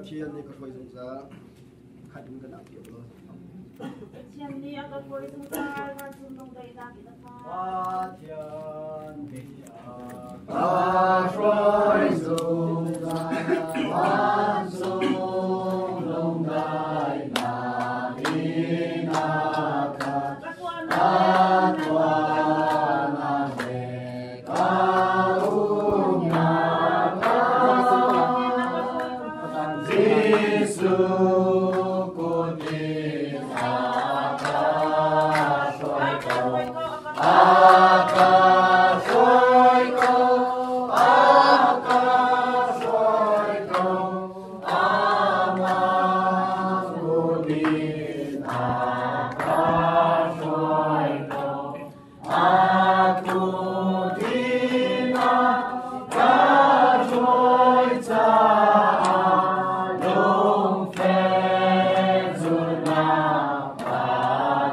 Pathian nih ka hruai zungzal. Khat in kan ak piak law. Pathian nih a ka hruai zungzal, vancung lungdaihnak in a phan. Pathian nih a ka hruai zungzal, vancung lungdaihnak in a khat. Ka Ka tuahnak le ka umnak ah Jesuh kut in a ka hruai ko. A ka hruai ko, a ka hruai ko, amah kut in a ka hruai ko. A kut in a ka hruai caah lungfek zulhnak ka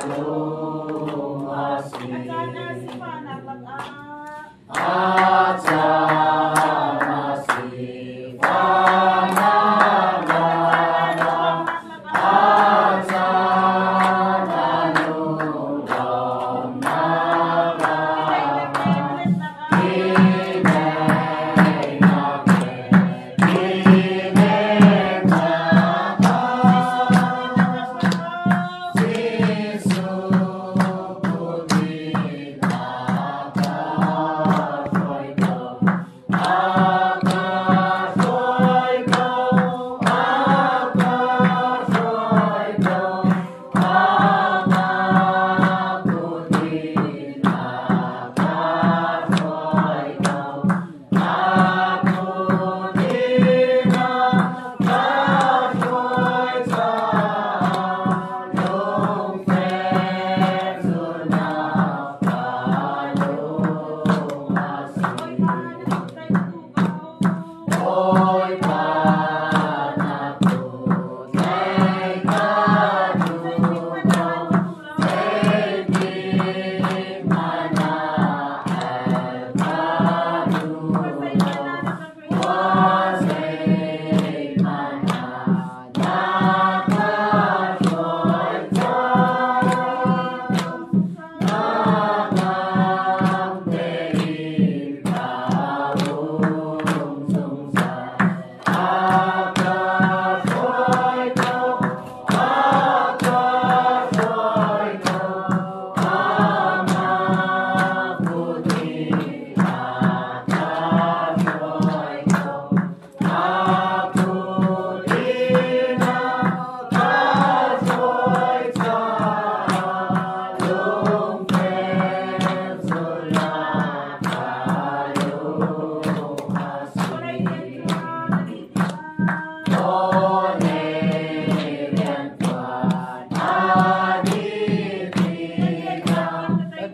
lung a si. A caan ah sifahnak lakah A caan ah sifahnak lakah a caan ah lunglawmhnak lakah Dineinak le dineknak ah Jesuh kut in a ka hruai ko. A ka hruai ko, a ka hruai ko, amah kut in a ka hruai ko. A kut in a ka hruai caah lungfek zulhnak ka lung a si. Bawipa Bawipa na kut tlaih ka duh ko, zeitik hmanh ah al ka duh lo. Khua zeihmanh ah na ka hruai cang. Nangam tein ka um zungzal. A ka hruai ko, a ka hruai ko, amah kut in a ka hruai ko. A kut in a ka hruai caah lungfek zulhnak ka lung a si. Vawlei rianṭuan a dih tikah na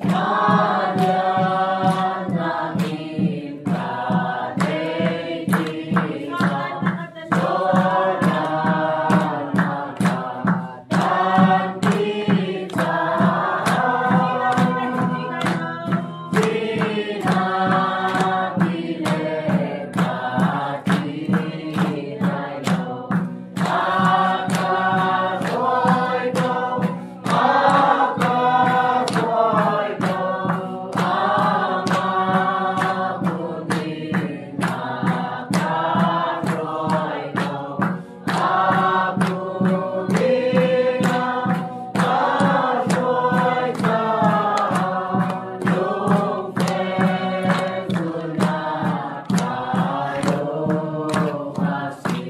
liannak in ka tei tikah Jordan na ka tanpi caah Sinah ti le ka thi lai lo. A ka hruai ko, a ka hruai ko, amah kut in a ka hruai ko. A kut in a ka hruai caah lungfek zulhnak ka lung a si.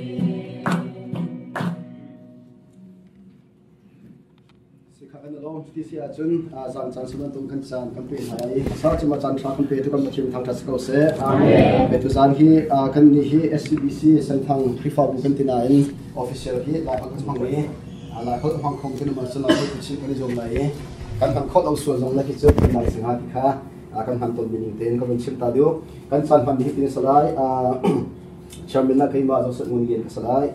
Sikha kan alawm ti si ahcun zan caan si bantuk kan caan kan pe hna lai. Sa cuma caan tha kan pe tu kan Pathian thangṭhat si ko seh. Amen. Tu zan hi kan nih hi SCBC Senthang Khrihfabu kan ti nain official hi Lai holh kan hmang i Lai holh hmang khom kan um ahcun Lai holh kan chim kan i zuam lai i kan hman khawh lo sual zong le hi cu kan dang singa ti kha kan hman tawn mi ning tein ka vun chim ta deuh. Kan caan hman hi tin salai Chairman na keimah Joseph Ngun Lian ka si lai.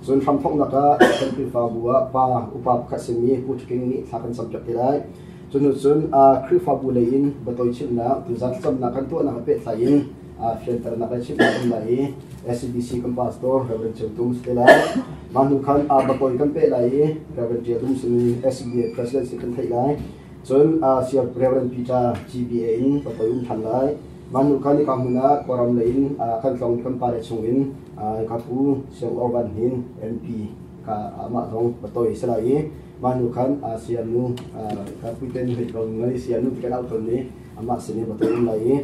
Cun hramthawknak ah kan Khrihfabu ah pa upa pakhat simi Pu Ṭha King nih thla kan campiak te lai. Cu hnu cun Khrihfabu lei in biatawi chimnak, tuzaan thlacamnak kan tuahnak he pehtlai in Fianternak le chimhnak um lai i SCBC kan pastor Reverend Ceu Tum si te lai. Mah hnu khan Bapawi kan peh lai i Reverend Ṭial Dum sin SCBA president si kan theih lai. Cun Sir Reverend Peter GBA in Bapawi um ṭhan lai. Mah hnu khan hika hmun ah Kawlram lei in kan tlong kan pale chung in ka pu Siang Orban Hnin MP ka amah zong Batoi si lai i mah hnu khan sianu ka puiten hei ko Malaysia nu ti kan auh tawn i amah sin in Batoi um lai i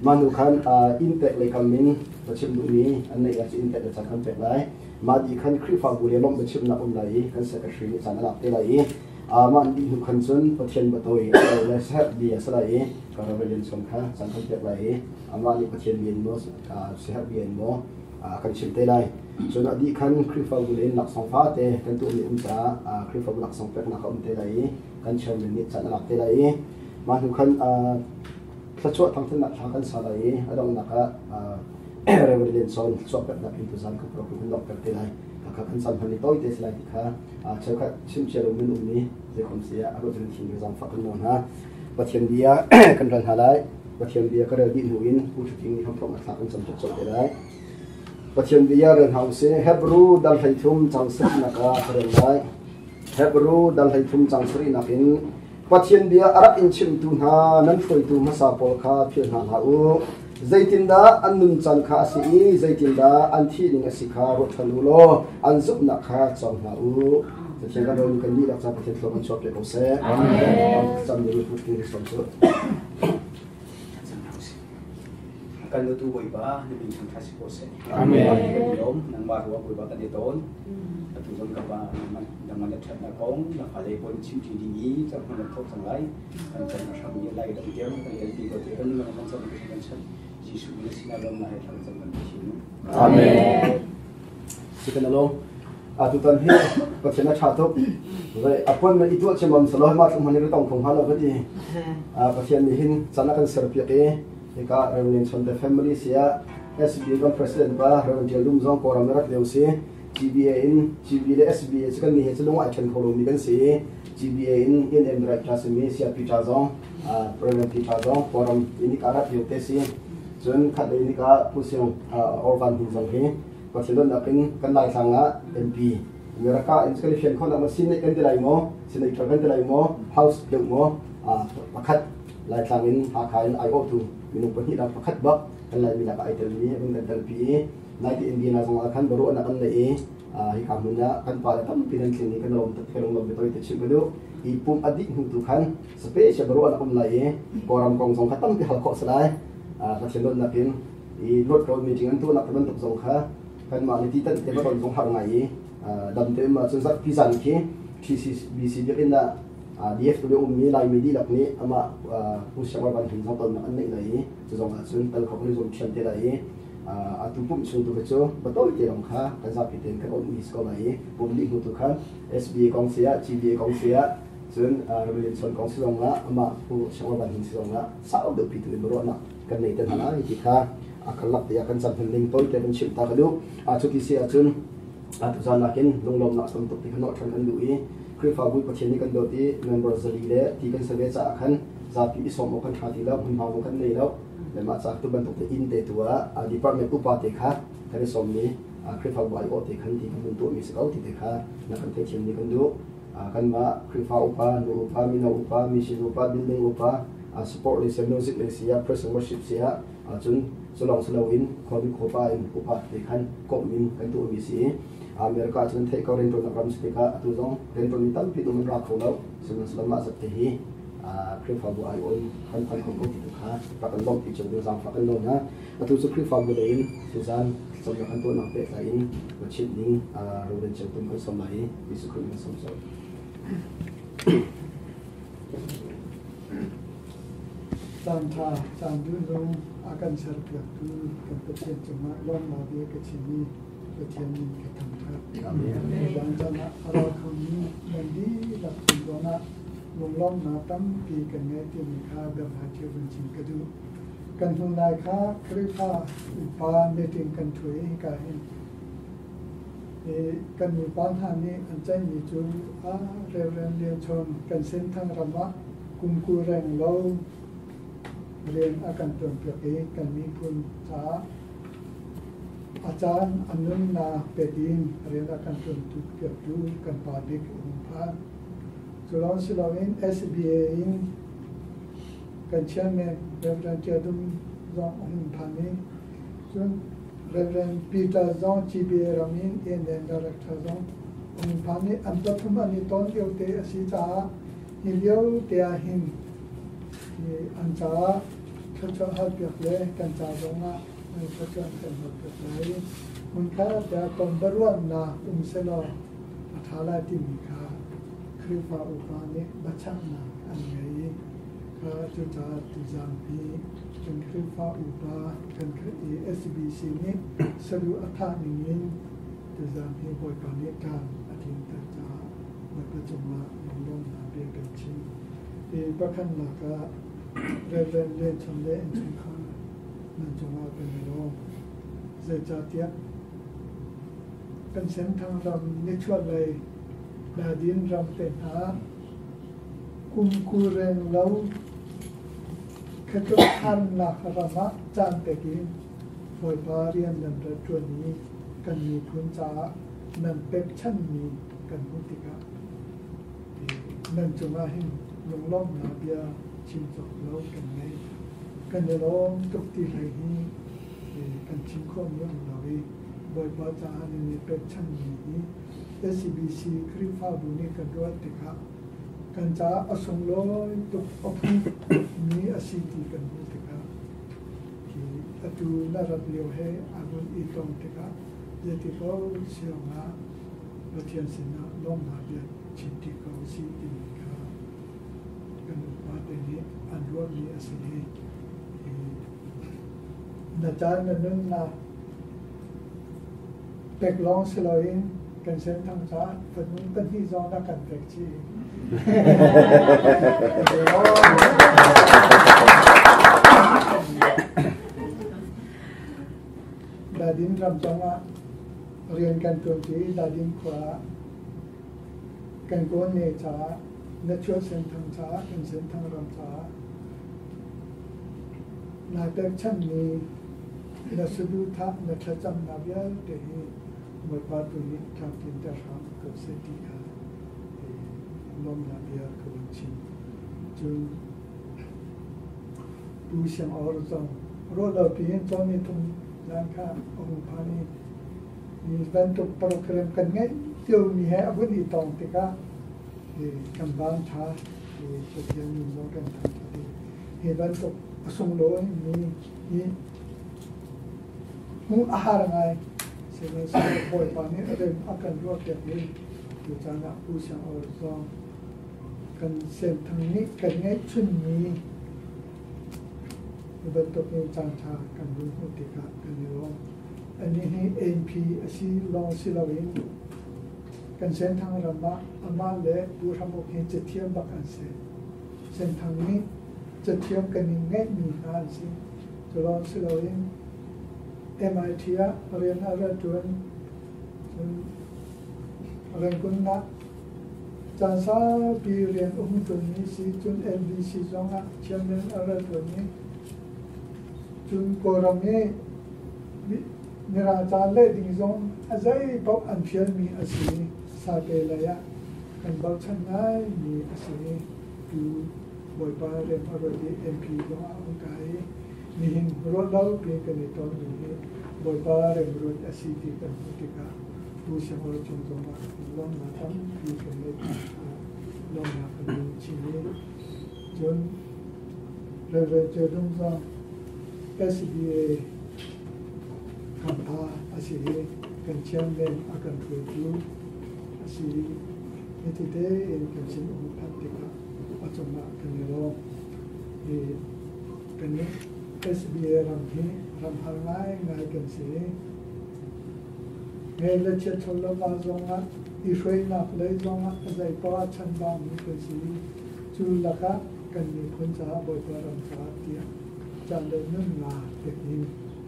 Mah hnu khan inntek lei kam in biachim duhmi an neih ahcun inntek le caan kan pek lai. Mah dih khan Khrihfabu le lawmh biachimnak um lai i kan secretary nih caan a lak te lai i mah dih hnu khan cun Pathian biatawi le siaherh bia a si lai i ka Reverend Song kha caan kan pek lai i amah nih Pathian bia in maw siaherh bia in maw kan chim te lai. Cun a dih khan Khrihfabu le in laksawng fate kan tuahmi um caah Khrihfabu laksawng peknak a um te lai i kan chairman nih caan a lak te lai i mah hnu khan Thluachuah thangthatnak thla kan sa lai i a donghnak ah Reverend Lian Son thluachuah peknak in tuzan ka program kan donghter te lai. Khakha kan caan hman i tawi te si lai ti kha cheukhat chimcia lo min um i zeikhom si ah a ruah cun thin ka zaangfah kan nawl hna. Pathian bia kan ral hna lai. Pathian bia ka rel dih hnu in Pu Ṭha nih hamthawknak thla kan cam cawk te lai. Pathian bia rel hna usih. Hebrew dal 13 cang sarihnak ah ka rel lai. Hebrew dal 13 cang sarihnak in Pathian bia a rak in chimtu hna nan hruaitu hmasa pawl kha philh hna hlah u. Zeitindah an nuncan kha a si i zeitindah an thih ning a si kha ruat ṭhan u law an zumhnak kha cawng hna u. Pathian kan ro kan dihlak ca Pathian thlawm an chuahpiak ko seh. Amen. Cam ding pu king som cu. Kan nutu Bawipa na min thangṭhat si ko seh. Amen. Kan lawm nangmah ruang Bawipa kan i tawn. Atu zong ka pa nangmah na ṭhatnak kong na fale pawl chim ṭi ding i cang hman thawk cang lai. Kan chan a hram i lai dam tiang kan kalpi ko ti kan kan chan kan chan Jesuh na sinah lawmnak he thlang cang kan thin. Amen. Sikan along. Atutan hi Pathian a ṭha tuk. Appointment i tuah ciammam selaw mah tlung hman i tong khong hnga lo ka ti. Pathian nih hin caan a kan serpiak i hika Reverend Chon the family siah SBA kan president pa Reverend Tial Dum zong Kawlram rak lio si. GBA in GB le SBA cu kan nih he cu lung ai ṭhen kho lomi kan si i GBA in in em right class mi sia Peter zong Reverend Peter zong Kawlram in ika rak lio te si. Cun khat lei nika Pu Siang Orvan Hin zong hi Pathian dawtnak in kan Laitlang ah MP America in kan i fian khawhnak ma Senate kan ti lai maw Senator kan ti lai maw House deuh maw pakhat Laitlang in Hakha in aiawhtu minung pahnih dang pakhat bak kan Laimi lak ah ai telmi an kan telpi i naite Indiana zong ah khan biaruahnak an nei i hika hmun ah kan pale tampi nan tling i kan lawm kan lawm biatawi te chim ka duh i pum a dih hnu tu khan special biaruahnak um lai i Kawlram kong zong kha tampi hal khawh si lai Pathian dawtnak in i luat ko meeting an tuahnak te bantuk zong kha kanmah nih ti tan te va ton zong har ngai i dam te ma cun zarhpi zan khi TCBC biakinn ah DFW ummi Laimi dihlak nih amah Pu Siang Van Hing zong tonnak an neih lai i cu zong ah cun tal kho kan i zuam thiam te lai i atu pumh chung tu kha cu batawi te lawng kha kan zapi tein kan on mi si ko lai i pum dih hnu tu khan SBA kong si ah GBA kong si ah cun Rebellion Son kong si zong ah amah Pu Siang Van Hing si zong ah sau deuh pi tu in ruahnak kan nei te hna lai ti kha a karlak te ah kan cam ning toi te kan chimh ta ka duh. A cuti si ahcun tuzan nakin lunglawmnak tam tuk ti kha nawh ṭhan kan duh i Khrihfabu Pathian nih kan dawt i member zali le ti kan si ve caah khan zapi i sawm awk kan ṭha ti lo, hmunhma zong kan nei lo. Le mah ca tu bantuk te inn te tu ah department upa te kha kan i sawm mi Khrihfabu aiawh te khan ti kan hun tuahmi si ko ti te kha na kan theithiam ni kan duh. Kanmah Khrihfa upa, nu upa, mino upa, mission upa, building upa, sport lei si music lei si ah praise and worship si ah cun culong si loin khuami khuapa in upa te khan komh in kan tuahmi si. America cun theih ko rianṭuannak ram si tikah atu zong rianṭuanmi tampi dum an ra kho lo. Sihmanhsehlaw mah zat te hi Khrihfabu ai on kan phan kho ko ti tu kha rak kan lawmhpi cio ding zaangfah kan nawl hna. Atu cu Khrihfabu lei in tuzaan thlacamnak kan tuahnak pehtlai in va chimh ding Reverend Ceu Tum kan sawm lai i Jesuh Khrih kan sawm colh. Caanṭha caan duhnung a kan serpiaktu kan Pathian cungah lawmhnak bia ka chim i Pathian min ka thangṭhat. Zan caan ah a ra khomi nan dihlak cung zongah lunglawmhnak tampi kan ngei timi kha biahmai ṭheo vun chim ka duh. Kan hnu nai kha Khrihfa upa meeting kan ṭhu i hika hin Kan nupa hna nih an ceihmi cu Reverend Lian Chawn kan Senthang ram ah kum 20 renglo Rian a kan ṭuanpiak i kan miphun caah a caan a nunnak pek in rian a kan ṭuanpiaktu kan pa bik a hung phan. Cu lawng si loin SBA in kan chairman Reverend Ṭia Dum zong a hung phan i cun Reverend Peter zong GBA ram in A&M Director zong a hung phan i an pathum an i ton lio te a si caah hi lio te ah hin an caah thluachuah halpiak le kan ca zongah thluachuah an kan halpiak lai i hmunkhat ah ton biaruahnak um sehlaw a ṭha lai timi kha Khrihfa upa nih biachahnak an ngei i kha cucaah tuzaan hi kan Khrihfa upa kan SBC nih saduh a thah ningin tuzaan hi Bawipa nih caan a tlinter caah Bawipa cungah lunglawmhnak bia kan chim. Hi pakhatnak ah Reverend Lian Chum le innchungkhar nan cungah kan i lawm. Zeicahtiah kan Senthang ram nichuahlei Ladin ram te hna kum 20 renglo khatluk harnak ram ah caan pek in Bawipa rian nan rat ṭuan i kan miphun caah nan pekchanhmi kan hmuh tikah nan cungah hin lunglawmhnak bia chim cawk lo kan ngei. Kan i lawm tuk ti hlei hi kan chim khawhmi a um lo i Bawipa caah nan i pekchanhmi hi SCBC Khrihfabu nih kan ruah tikah kan caah a sunglawi tuk a phumi a si ti kan hmuh tikah hi atu na rat lio he a vun i tong tikah zeiti ko siangah Pathian sinah lawmhnak bia chim ṭi ko usih timi kha kan upate nih an ruahmi a si i na caan na nunnak pek lawng si loin kan senthang caah fanu pahnih zong na kan pek chih. Dadin ram zongah rian kan ṭuanṭi i Dadin khua ah kan kawl-ne caah na chuah Senthang caah kan Senthang ram caah naa pekchanhmi na saduhthah na thlacamnak vialte hi Bawipa tu nih tlamtlinter hram ko seh ti kha lawmhnak bia ka vun chim. Cun Pu Siang Awr zong ruahlo piin cawn thum zan kha a hung phan i hi bantuk program kan ngeih liomi he a vun i tong tikah kan van ṭha i Pathian min zong kan thangṭhat i hi bantuk a sunglawi mi hi hmuh a har ngai. Sihmanhsehlaw Bawipa nih rem a kan ruahpiak i tucaan ah Pu Siang Awr zong kan Senthang nih kan ngeihchunmi hi bantuk in caanṭha kan vun hmuh tikah kan i lawm. Anih hi MP a si lawng si loin kan Senthang ram ah amah le Pu Hram Uk hi cathiam bak an si. Senthang nih cathiam kan in ngeihmi hna an si. Cu lawng si loin MIT ah rian a ra ṭuan. Cun Rangoon ah caan saupi rian um ṭuanmi si. Cun NBC zongah chairman a ra ṭuan i cun Kawlram i Mirang ca leh ding zong a zeipaoh an fialmi a si i Sate lei ah kan bochan ngaimi a si i tu Bawipa rian a ruat i MP zong ah an kai i nihin ruahlo piin kan i tonmi hi Bawipa remruat a si ti kan hmuh tikah Pu Siangawr cung zongah lawmhnak tampi kan ngeih lawmhnak kan ngei chin i cun Reverend Cedung zong SBA khampa a si i kan chairman a kan hruaitu a si i hiti tein kan sin um phanh tikah a cungah kan i lawm. Hi kan SBA ram hi ram har ngaingai kan si i nge le chiat lo va zongah i hruainak lei zongah a zeipoah chanbaumi kan si i cu lakah kan miphun caah Bawipa ram caah tiah caan le nunnak pek in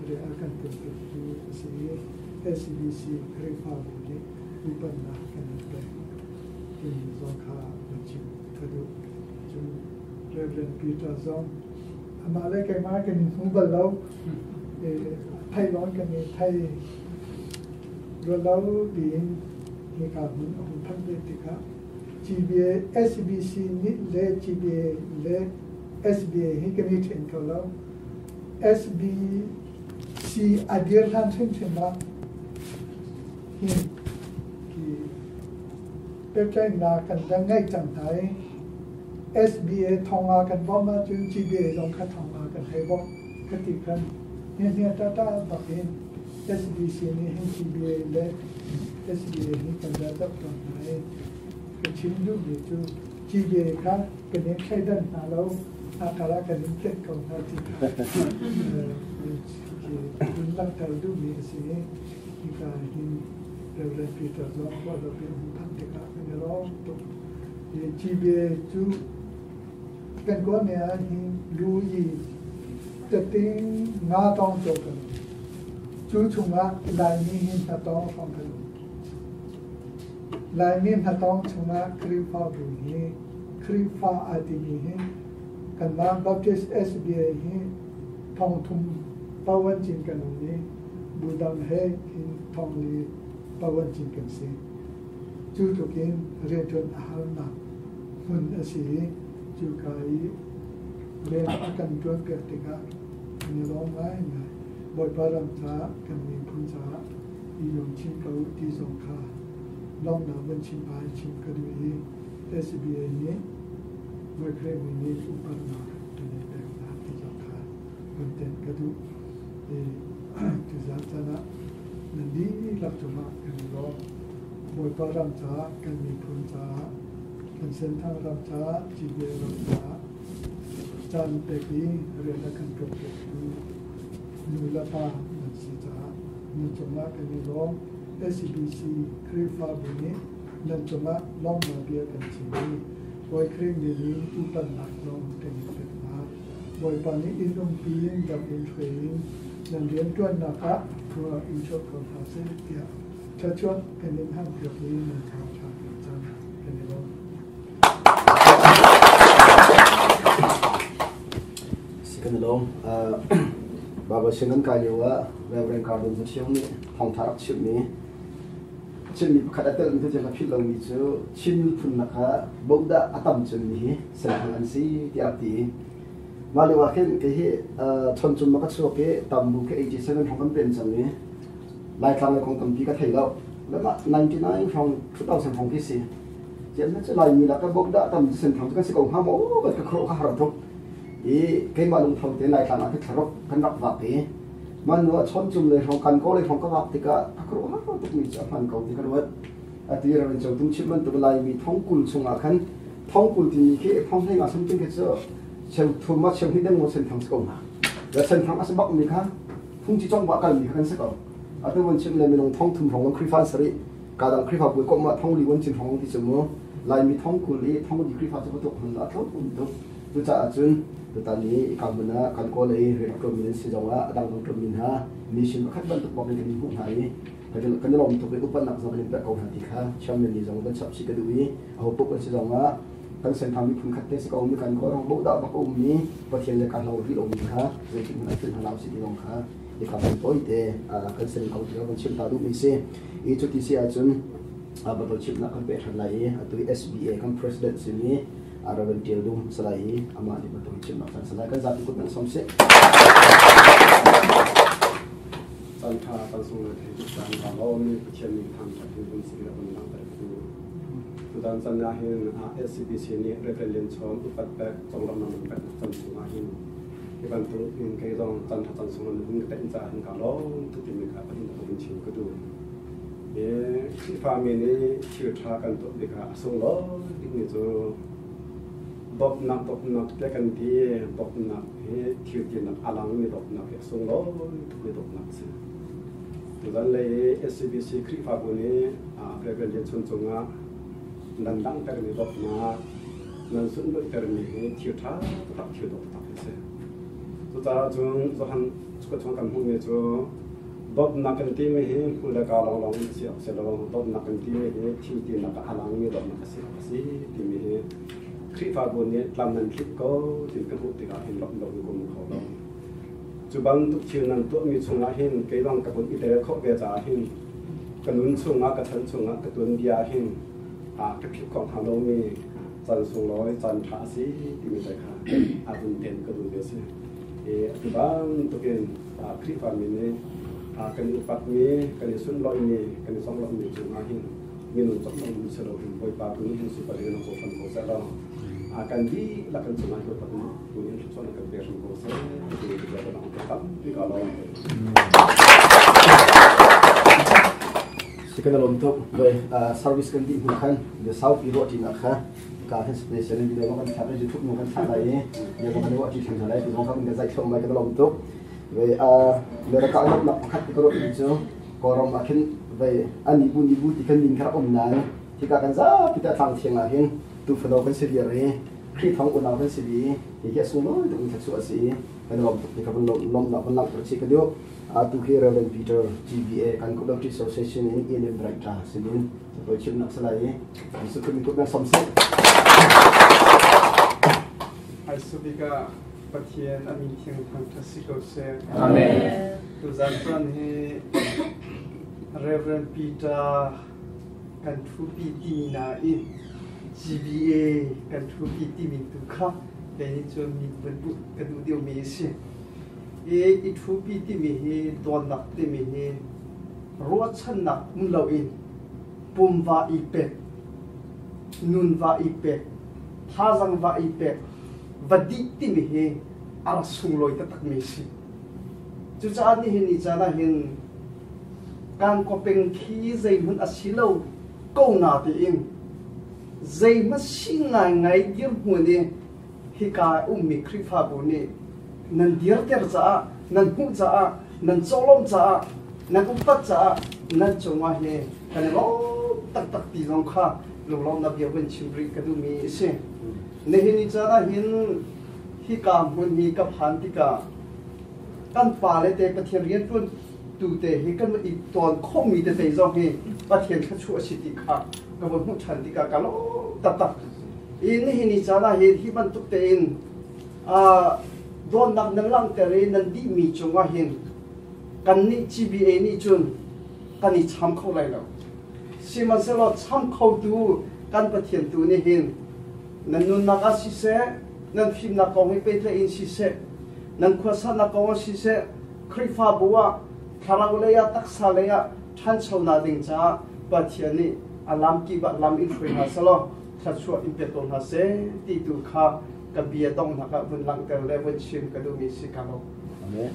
rian a kan ṭuanpiaktu a si i SCBC Khrihfabu nih upatnak kan in pek timi zong kha van chim ka duh. Cun Reverend Peter zong Amah le keimah kan in hmu bal lo. Thei lawng kan i thei. Rualo tiin hika hmun a hung phanh ve tikah GBA SBC nih le GBA le SBA hi kan i ṭhen kho lo. SBC a dir hlan hrimhrim ah hin khi pehtlaihnak kan rak ngeih cang hna i SBA thong ah kan bawmh ahcun GBA zong kha thong ah kan hei bawmh ka ti khan hniahhniah tata bak in SBC nih hin GBA le SBA hi kan rak doh tawn hna i ka chim duhmi cu GBA kha kan in thleidan hna lo a kar ah kan in tlet ko hna ti kha hun langhter duhmi a si i hika hin Reverend Peter zong ruahlopi a hung phanh tikah kan i lawm tuk. GBA cu kan kawl ne ah hin lu i tating nga tong to kan cu chungah Laimi hi hnatawng hrawng kan um. Laimi hnatawng chungah Khrihfabu hi Khrihfa aa timi hi kanmah Baptist SBA hi thongthum pawan cin kan um i bu dang he hin thongli pawan cin kan si. Cu tluk in rianṭuan a harnak hmun a si i cuka i rian a kan ṭuanpiak tikah kan i lawm ngaingai. Bawipa ram caah kan miphun caah i lung chin ko u ti zong kha lawmhnak van chim ai chim ka duh i SBA nih Voikhrehmi nih upatnak kan in pek hna ti zong kha van ten ka duh. I tuzaan caan ah nan dihlak cungah kan i lawm. Bawipa ram caah, kan miphun caah, kan Senthang ram caah, GBA ram caah caan pek i rian a kan ṭuanpiaktu nu le pa nan si caah nan cungah kan i lawm. SCBC Khrihfabu nih nan cungah lawmhnak bia kan chim i Bawi Khrih min in upatnak zong kan in pek hna. Bawipa nih inn umpi in dam in hruai in nan rianṭuannak ah thua in chuah ko hna seh tiah thluachuah kan in hampiak i nan thangṭhat kan cang. Kan i lawm. Si kan i lawm. Bible sianginn kai lio ah Reverend Cardon Zathiang nih thawngtha rak chimhmi Chinmi pakhat a telmi cu ka philh lomi cu Chin miphun lakah bohdah a tam cemmi hi senthang an si tiah a ti. Mah lio ah khin kei hi chawncum ma ka chuak i tambu khi 87 hrawng kan pen cang i Laitlang lei kong tampi ka thei lo. Le mah 99 hrawng 2000 hrawng khi si. Cian cu Laimi lakah bohdah tam cu senthang cu kan si ko hnga maw ka khuaruah ka har tuk. I keimah lungtho tein Laitlang ah thlaruk kan rak vak i Man nu ah chawncum lei hrawng kan kaw lei hrawng ka vak tikah ka khuaruahhar tukmi cu a hman ko ti ka ruat. Ati ram in tum chim bantuk Laimi thongkul chungah khan thongkul timi khi thong hlei nga something khi cu cheu thum ah cheu hnih deng maw senthang si ko hna. Le senthang a si bak mi kha phungci cong ba kal mi kha kan si ko. Atu van chim le minung thong thum hrawng Khrihfa an sari ka dang Khrihfa bu kom ah thong li wan chin hrawng ti cu mu Laimi thongkul i thong li Khrihfa cu patuk hun a tlo um tuk. Cucaah cun tutan i ka hmun ah kan kawl i rian a ṭuanmi nan si zongah a dangdang ṭuanmi hna mission pakhat bantuk bak in kan in hmuh hna i kan i lawm tuk i upatnak zong kan in pek ko hna ti kha chairman nih zong kan chap chih ka duh i aho paoh kan si zongah kan senthang miphun khat te si ko mi kan kawl rong bohdah bak a ummi Pathian le ka hlo rih lomi kha zeitin hmanh a thil hna lo si ti zong kha i ka van tawi te kan sin ko ti kan chim ta duhmi si i cuti si ahcun battle chimnak kan peh ṭhan lai i atu i SBA kan president simi Reverend Tial Dum salai i amah nih bantuk chimnak caan salai kan zapi kut nan som sih. Caan ṭha kan sung le thei tuk caan ka lawm i Pathian nih thangṭhat in vun si le vun langhter tu. Tutan can ah hin SCBC nih Reverend Lian Chawn upat pek conglawmh nan pek chan chung ah hin hi bantuk in kei zong caan ṭha caan sung nan vun ka tenh caah hin ka lawm tuk timi kha Pathian ka vun chim ka duh. Khrihfami nih thil ṭha kan tuah tikah a sunglawi bikmi cu dawtnak dawtnak tiah kan ti. Dawtnak hi thil tinak a langmi dawtnak hi a sunglawi tukmi dawtnak a si. Tuzan lei i SCBC Khrihfabu nih Reverend Lian Chun cungah nan langhtermi dawtnak, nan sunlawihtermi hi thil ṭha taktak, thil dawh taktak a si. Cucaah cun Johan cakuat chung kan hmuhmi cu Dawtnak kan timi hi hmu le ka lawnglawng in si awk si lo. Dawtnak kan timi hi thil tinak ah a langmi dawtnak a si awk a si timi hi Khrihfabu nih tlam nan tlik ko ti ka hmuh tikah hin lawmh lo in ka um kho lo. Cu bantuk thil nan tuahmi chungah hin kei bang ka vun i tel khawh ve caah hin ka nun chungah ka chan chungah ka tuanbia ah hin ka philh khawh hnga lomi caan sunglawi caan ṭha a si timi te kha a vun ten ka duh ve a si. Atu bantukin Khrihfami nih kan i upatmi, kan i sunlawihmi, kan i conglawmhmi cungah hin minung conglawmhmi si loin Bawipa tu nih hin super in ko hram ko seh law kan dihlak kan cungah Bawipa tu nih thluachuahnak kan pe hram ko seh ti ka bia ka tampi ka lawm. Si kan lawm tuk. Voi service kan dih hnu khan the South i ruah ṭinak kha ka khan special in video kan thlah YouTube nu kan thlah lai i bia kan ruah ṭi ṭhan lai ti zong kha kan zai thluahmah mai kan lawm tuk. Voi America lawmhnak pakhat ka ruah mi cu Kawlram ah khin voi ani bu ni bu ti kan min kha rak um nain hika kan zapi te tlang thiang ah hin tufano kan si viar i Khrih thawng unau kan si vi hi hi a sunglawi tuk mi thluachuah a si i kan lawm tuk ti kha vun lawmhnak vun langhter chih ka duh. Atu khi Reverend Peter GBA kan Community Association in ENM Director sinin capo chimnak salai i Jesuh Khrih min kut som seh. Ai subika Pathian a min thiang thangṭhat si ko seh. Amen. Tuzan caan hi Reverend Peter kan thupi timi nain GBA kan thupi timi tu kha kei nih cun min vun buh ka duh deuhmi a si. I thupi timi hi dawtnak timi hi ruahchannak um loin pum va i pek, nun va i pek, thazang va i pek, va dih timi hi a rak sunglawi taktakmi a si. Cucaah nihin ni caan ah hin kan kawpeng khi zeihmanh a si lo ko na tiin zeihmanh si ngaingai dirhmun i hika ummi Khrihfabu nih nan dirter caah, nan hmuh caah, nan cawlawm caah, nan upat caah nan cungah hi kan i lawm taktak ti zong kha lunglawmnak bia vun chim rih ka duhmi a si. Nihin ni caan ah hin hika hmun hi ka phan tikah kan pale te Pathian rianṭuan tu te hi kan i tawn khawhmi tete zong hi Pathian thluachuah a si ti kha ka vun hmuh ṭhan tikah ka lawm taktak. I nihin ni caan ah hin hi bantuk tein dawtnak nan langhter i nan dihmi cungah hin kannih GBA nih cun kan i cham kho lai lo. Sihmanhsehlaw cham khotu kan Pathian tu nih hin nan nunnak ah siseh, nan fimnak kong i pehtlaih in siseh, nan khuasanak kong ah siseh, Khrihfabu ah thlarau lei ah taksa lei ah ṭhanchonak ding caah Pathian nih a lam kip ah lam in hruai hna selaw thluachuah in pe ko hna seh ti tu kha ka bia donghnak ah vun langhter le vun chim ka duhmi si ka lo. Amen.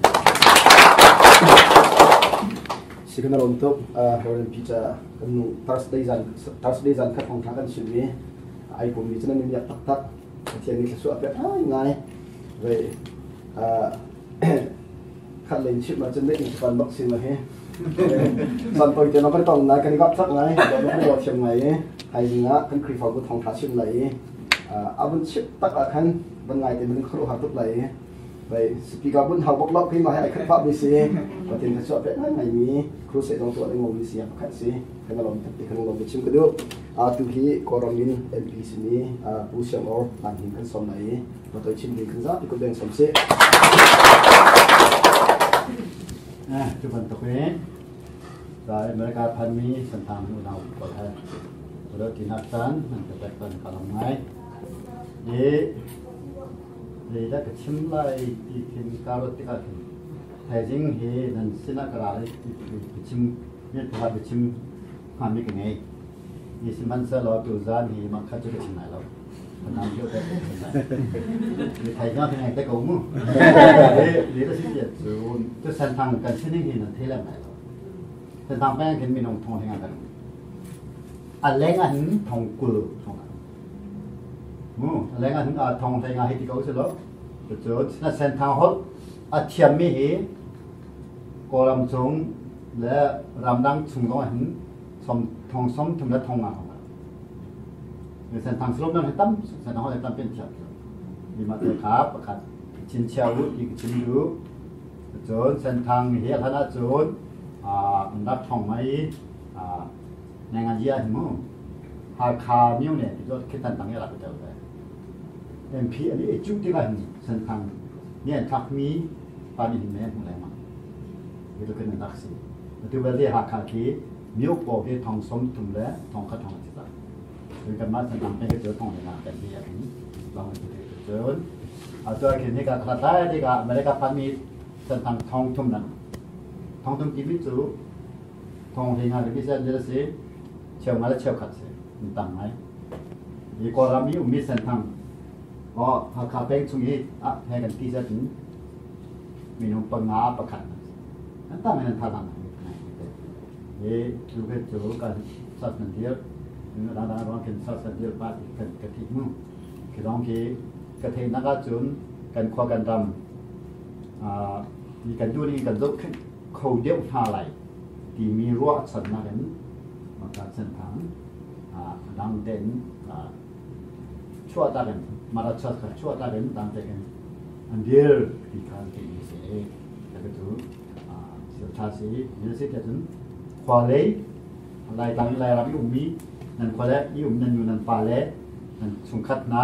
Si kan rom tuk Reverend Peter kan nu Thursday zan Thursday zan khat thong kan chim mi ai kum mi cun nan miak taktak Pathian nih thluachuah pek ngai ngai ve khat len chim ah cun dek in pan bak si ma hi san toi te no kan tong nai kan i gap tak ngai do kan do thiam ngai i haizing ah kan Khrihfabu thong tha chim lai i abun chip tak ah khan ban ngai te mun khru har tuk lai i bai speaker bun hau bok lo khi ma hai khat fa mi si patin kha chu pe ngai ngai mi crusade dong tu le ngom mi si khat si kan lom tak ti kan lom chim ka du a tu hi koromin MP simi pu siang or lan hin kan som lai ma toi chim ding kan za ti ko beng som si. Cu bantuk in America phanmi Santang unau pawl he ulo tinak caan nan ka pek ban ka lawm ngai. I zeidah ka chim lai ti khin ka ruat tikah khin thaizing hi nan sinah ka ra lai ti biachim mi biachim hngami ka ngei. Ni sihmanhsehlaw tuzaan hi mah kha cu ka chim lai lo. Mi thai nga ngai te ko mu. Li la si tiat cu tu san thang kan sining hi nan thei lem lai lo. San thang peng khin minung thong hinga kan. A leng ah hin thong kul thong. Mu a leng ah hin a thong hlei nga hi ti ko si lo. Cu na san thang hol a thiam mi hi Kawlram chung le ramdang chung zong ah hin som thong som thum le thong nga hong. Senthang Salom nan hi tam senthang holh tam pen thiam mi mah te kha pakhat chin chia u ti ka chim du cun senthang hi hlan ah cun an rak thong mai nai ngan zia hi mu Hakha myo ne ti cu khitan tang ya rak tel ve MP an i cuh tikah hin Senthang nih an thlakmi pa nih hin mei an hmuh lengmang. Hi tluk in an rak si. Atu belte Hakha khi myo paw hi thong 30 le thong khat thong a si cang. Cun kanmah Senthang peng cu thong le nga kan ti ah khin lawng an si cun atu ah khin hika hlathlai tikah America phanmi Senthang thong thum nan thong thum timi cu thong hlei nga le bi a si cheu nga le cheu khat si an tam ngai. Hi Kawlram i ummi Senthang aw Hakha peng chung i ah he kan ti zat in minung panga pakhat an tam in an tha dang hi tu ke cu kan sas nan dir dang dang rong khin sas nan dir pa kan ka thi mu khi dong khi ka thei nak ahcun kan khua kan ram ni kan du ni kan zoh kho deuh hna lai timi ruahchannak in maka Senthang dang tein chuahtak in mara chuat kha chuahtak in dang tein an dir ti kha ti mi si ka tu thil tha si ni si te cun khua lei lai tang lai ram i ummi nan khua le i um nan nu nan pa le nan chungkhat hna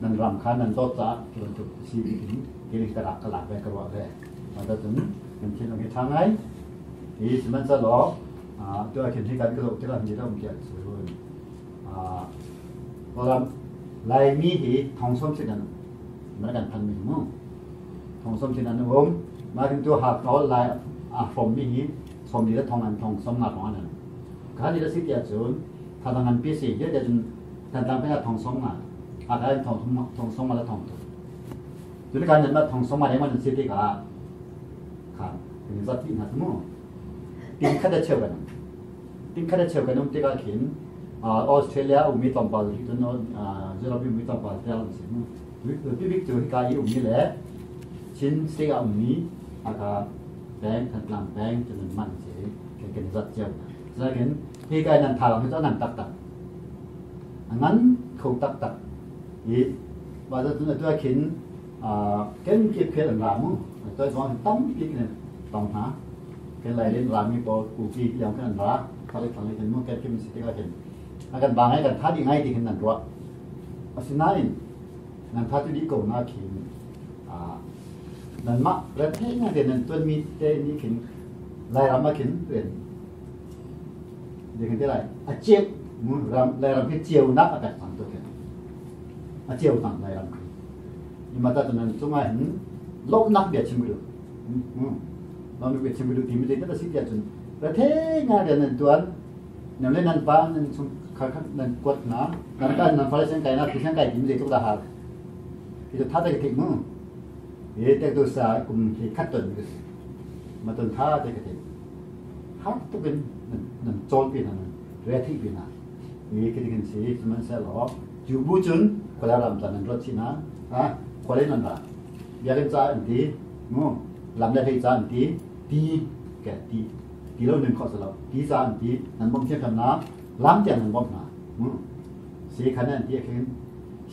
nan ram kha nan dawt caah ti bantuk si in kiri ka rak ka lak ve ka ruah ve mah cun nan thinlung hi ṭha ngai hi sihmanhsehlaw tu ah khin hi kan ka zoh tikah mi ram kiah cun Kawlram Laimi hi thong som sin an um kan phan mi mu thong som sin an um mah kin tu hak nawl lai a hrom mi hi som li le thong an thong som nga thong an kha ni la si tiah cun thadang an pi si hi tiah cun thantlang peng ah thong som nga a ka thong thong som nga la thong tu cun kan nan ma thong som nga leng man si ti ka kha ni zat ti na mu ting khat a cheu kan ting khat a cheu kan um tikah khin Australia ummi tlawmpal hi cun Europe ummi tlawmpal te an si mu bibik cu hika i ummi le Chin state ah ummi aka peng Thantlang peng cu nan man si kan kan zat cio zakin hi kai nan thalang hi cu nan tak tak ngan kho tak tak i wa cun atu ah khin ken kip khel an ra mu toi zong tampi kan tong hna kan lai len rami pawl kuki tiang kan ra thale thale kan mu kan kim si tikah khin a kan ba ngai kan tha di ngai ti khin nan ruah asinain nan tha tu di ko na khin nan mah rethei nga te nan tuan mi te ni khin lairam ah khin ren de khin te lai a cheu mu ram lairam khi cheu nak a pek cang to khin a cheu tang lairam khi imata nan cungah hin lawmhnak bia chim du lawmhnak bia chim du ti mi zeidah a si tiah cun rethei nga rian nan tuan nan le nan pa nan chung khar khat nan kuat na nan ka nan fale sen kai na thi sen kai ti mi zeitluk dah hal ki tha te ka mu e tek tu sa kum hi khat ton mi ma ton tha te ka thei har tukin nan chawl pi na re thi pi na e ki kan si sihmanhsehlaw cu bu cun khuala ram ca nan ruat chih na ha khualei nan ra biakinn ca an ti mu lam le hlei ca an ti ti ke ti ti lo nun khawh si lo ti ca an ti nan bawmh thiamthiam na lam tiang nan bawmh hna mu si khan an ti khin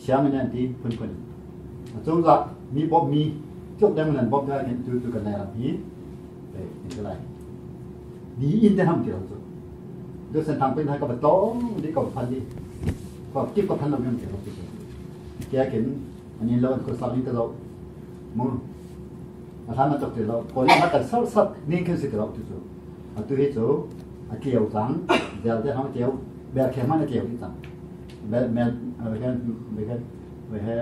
sianginn an ti phunphun cozah mi bawmh mi tluk deng nan bawmh dai khin tu tu kan lai ram hi eh lai ni in te ham ti lo cu do sen thang pen hai ka ba tong di ko phan di ko kip ko phan lo ngam ti lo ti kia kin ani lo ko sa ni ka lo mu a hlan ma tok ti lo ko le ma kan sar sat ning khin si ti lo ti cu atu hi cu a tliau cang zel te hang tliau bel khe man a tliau ti cang mel mel he he he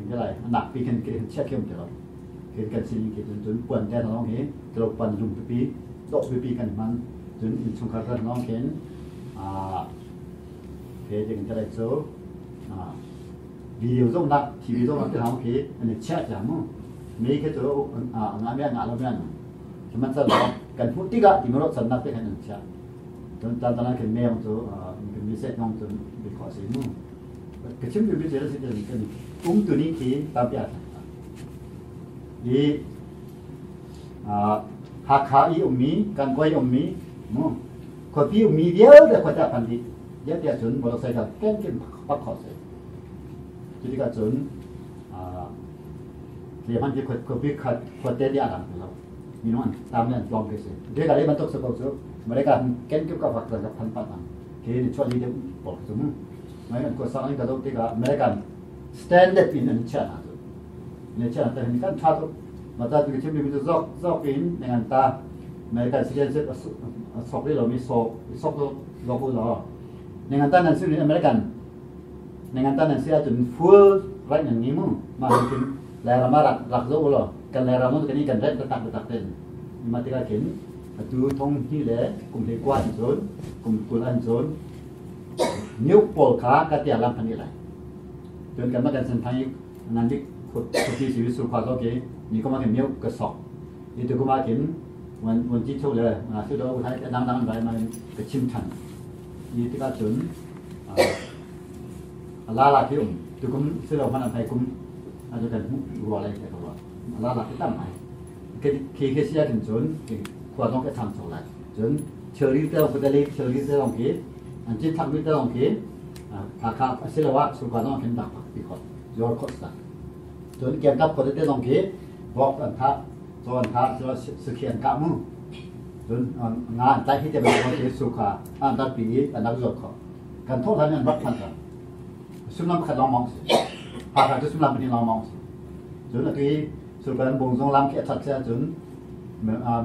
he lai nak pi khin khin chia khem ti lo khin kan sining khi cun cun puan te long hi tlo pan lum pipi dawh pipi kan hman cun innchungkhar kan long khin a he ding te lai cu video zong nak TV zong nak te hang khi an i chia chia mu me khi cu a nga me nga lo me sihmanhsehlaw kan hmuh tikah ti maro chan nak te khan an chia cun tan tan khin me cu kan mi set nong cun bi kho si mu ka chim bi bi si kan um tu ni khi tampi a i Hakha i ummi kan koi ummi mu khuapi ummi vialte khuate phan dih vialte cun motorcycle ken ken pak kho si cu tikah cun le hman khi khuapi khuate di a dang ti lo minung an tam le an tlawm ke si deka le bantuk se ko cu America ken kip ka fak ka phan pat ang ke ni chuah li deuh por cu mu mai an ko sang in ka do tikah American Standard in an chiah hna cu. Ne chiah hna hin kan tha tuk. Mata tu chim mi cu zok zok in ne ngan ta American citizenship a sok rih lomi sok sok zok u law ne ngan ta nan si American ne ngan ta nan si ahcun full right nan ngi mu ma hin Lairam ah rak rak zo u law kan Lairam kan i kan rent tak tak ten ma tikah khin atu thong hi le kum he kwa an cun kum kul an cun new pawl kha ka tia lam phan lai cun kan ma kan san thang i nan dik khupi si su kha zo ke ni ko ma ke miu ka sok i tu kuma kin wan wan ti chu le na su do thai dang dang bai ma ka chim than i tikah cun la la khi um tukum silo hman an thai kum atu kan hmuh rua lai ka rua la la khi tam ai ke khi khi sia tin cun khua zong ka tham chok lai cun thilri te ko dali thilri te long khi an chin thak mi te long khi tha kha asiloah surka zong khin dak pi khot jor khot sa cun kem kap ko te long khi bok an tha cho an tha so sukhi an ka mu cun nga an tai hi te ba khi sukha an dat pi an dak zor kho kan thawh hlan an rak phan cang sullam pakhat lawngmang si Hakha cu sullam pahnih lawngmang si cun atu i sulkan bungzung lam khi a that si ahcun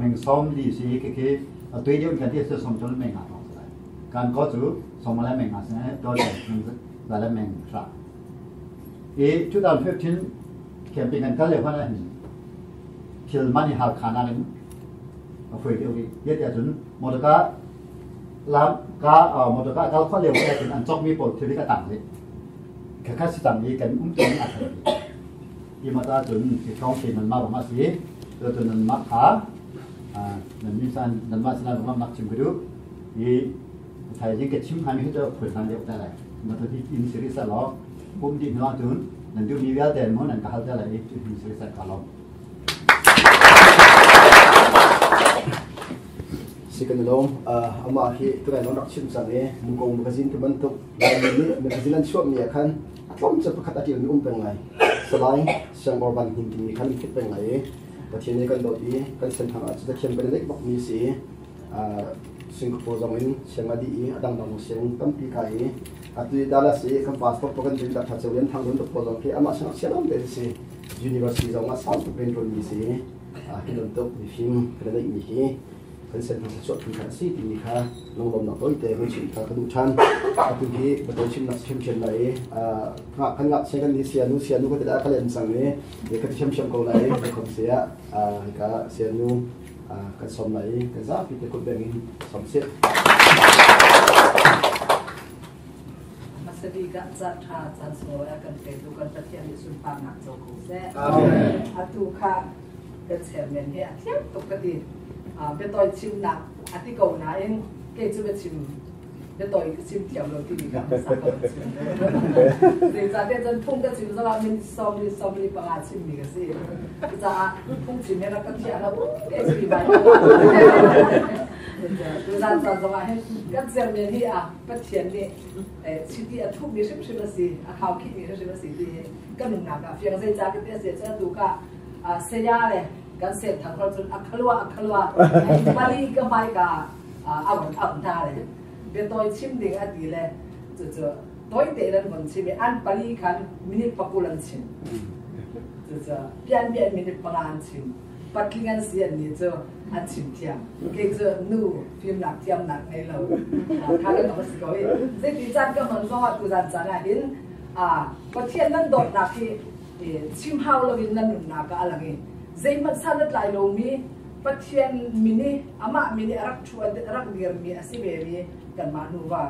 ming sawm li si khi khi atui deuh kan ti si som cun meng nga thong si lai kan ko cu som le meng nga si to le meng za le meng hra i 2015 camping kan kal le hwan ah hin thil mani har khana in a foi deuh i yet ya cun motor lam ka motor ka kal kho leo ke cun an chok mi pawl thil ka tang le kha kha si tang i kan um tu a thar i ma ta cun ki thong te nan ma ma si to to nan ma kha nan mi san nan ma sana ma nak chim ku i thai jing ke chim han hi to phul han deuh ta lai ma to hi in siri sa lo pum di hnuah cun nan du mi vialte mo nan ka hal ta lai i in siri sa ka lo Si kan i lawm. Amah hi tunai non rak chim cang i Muko magazine ti bantuk Laimi nih magazine an chuahmi ah khan a tlawm cu pakhat a ṭialmi um peng lai. Salai Siangawr Van Hnin timi khan fit peng lai i Pathian nih kan dawt i kan senthang ah cu Pathian kan i neih bakmi si i Singapore zong in siang a dih i a dangdang siang tampi kai i atu i Dallas i kan pastor pa kan din Dr. Ceu Lian Thang Lun pawl zong khi amah siang siang te si University zong ah sau tuk rian ṭuanmi si hi bantuk mifim kan neihmi hi kan senthang thluachuah phun kha a si timi kha lunglawmnak tawite hun chim kha ka duh ṭhan. Atu hi biatawi chimnak si ṭhiamṭhiam lai i kan ngakchia kan ni sianu sianu ka ti dah ka lem cang i ka ti ṭhiamṭhiam ko lai i biakhom sia hika sianu kan sawm lai i kan zapi te kut beng in sawm sih. Hmasabik ah caan ṭha caan sunglawi a kan petu kan Pathian nih sunparnak co ko seh. Atu kha kan chairman hi a thiam tuk ka ti. Biatawi chimnak a ti ko nain kei cu biachim biatawi ka chim thiam lo timi ka hmasa ka chim. Zeicahtiah cun phung ka chim zongah min sawmli sawmli panga chimmi ka si. Cucaah phung chim he rak ka thiah lo kei cu bai. Tuzan caan zongah hin kan chairman hi a Pathian nih chiti a thuhmi hrimhrim a si, a khaukhihmi hrimhrim a si ti hi ka nunnak ah fiang zeicah ti a si cun atu ka saya le kan senthang hol cun a khalua a khalua pali ka hmai ka a von auh hna le biatawi chim ding a ti le cucu tawi te an von chim i an pali khan minute pakul an chim cucu pian pian minute panga an chim patling an si an ni cu an chim thiam kei cu nu fimnak thiamnak ngei lo kha kan si ko i zeiti caan ka hman zong ah tuzan caan ah hin Pathian nan dawtnak hi chim hau loin nan nunnak ah a lang i zeihmanh san a tlai lomi Pathian min i amah min i a rak ṭhu a rak dirmi a si ve mi kanmah nuva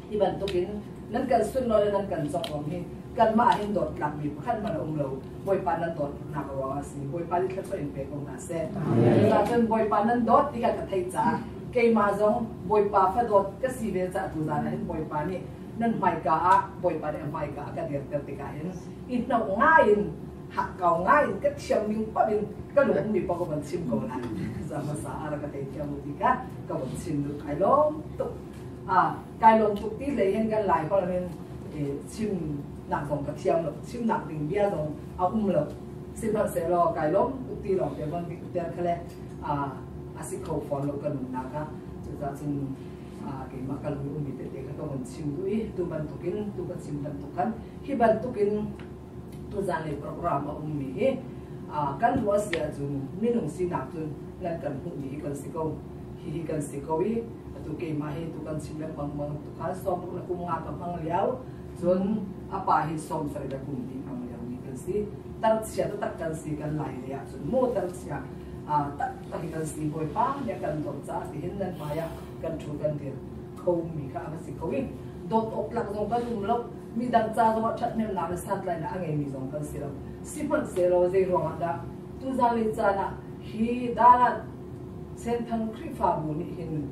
hi bantukin nan kan sunlawi le nan kan cawk hi kanmah hin dawt tlakmi pakhat hmanh a um lo Bawipa nan dawtnak ruangah a si Bawipa nih thluachuah in pe ko hna seh cucaah Bawipa nan dawt ti kha ka theih caah keimah zong Bawipa fadawt ka si ve caah tuzaan ah hin Bawipa nih nan hmaika ah Bawipa nih a hmaika a ka dirter tikah hin i hnoh ngai in hakkau ngai in ka thiam ning paoh in ka lung mi paoh ka von chim ko lai za hmasa a rak ka thei thiam u ti kha ka von chim duh kai lawm tuk a kai lawm tuk ti hlei hin kan lai holh in chim nak zong ka thiam lo chim nak ding bia zong a um lo sihmanhsehlaw kai lawm tuk ti lawng te von ter khale a a si kho fawn lo ka nunnak ah cucaah cun. Keimah ka lung ummi tete kha ka vun chim duh i tu bantukin tu ka chim bantuk khan hi bantukin tuzan lei program a ummi hi kan ruah si ahcun minung sinak cun nan kan hmuhmi hi kan si ko. Hihi kan si ko i atu keimah hi tu kan chim lengmang bantuk khan 60 le kum nga ka hmang lio, cun a pa hi 70 le kum hnih hmang lio mi kan si. Tarchia taktak kan si kan lai lei ahcun mu tarchia taktak hi kan si. Bawipa nih a kan dawt caah tihin nan hmai ah kan ṭhu kan dir kho mi kha a va si ko i dawt awk tlak zong kan um lo, midang ca zong ah ṭhathnemnak le santlainak a ngeimi zong kan si lo. Sihmanhsehlaw zei ruangah dah tuzan le caan ah hi dalan Senthang Khrihfabu nih hin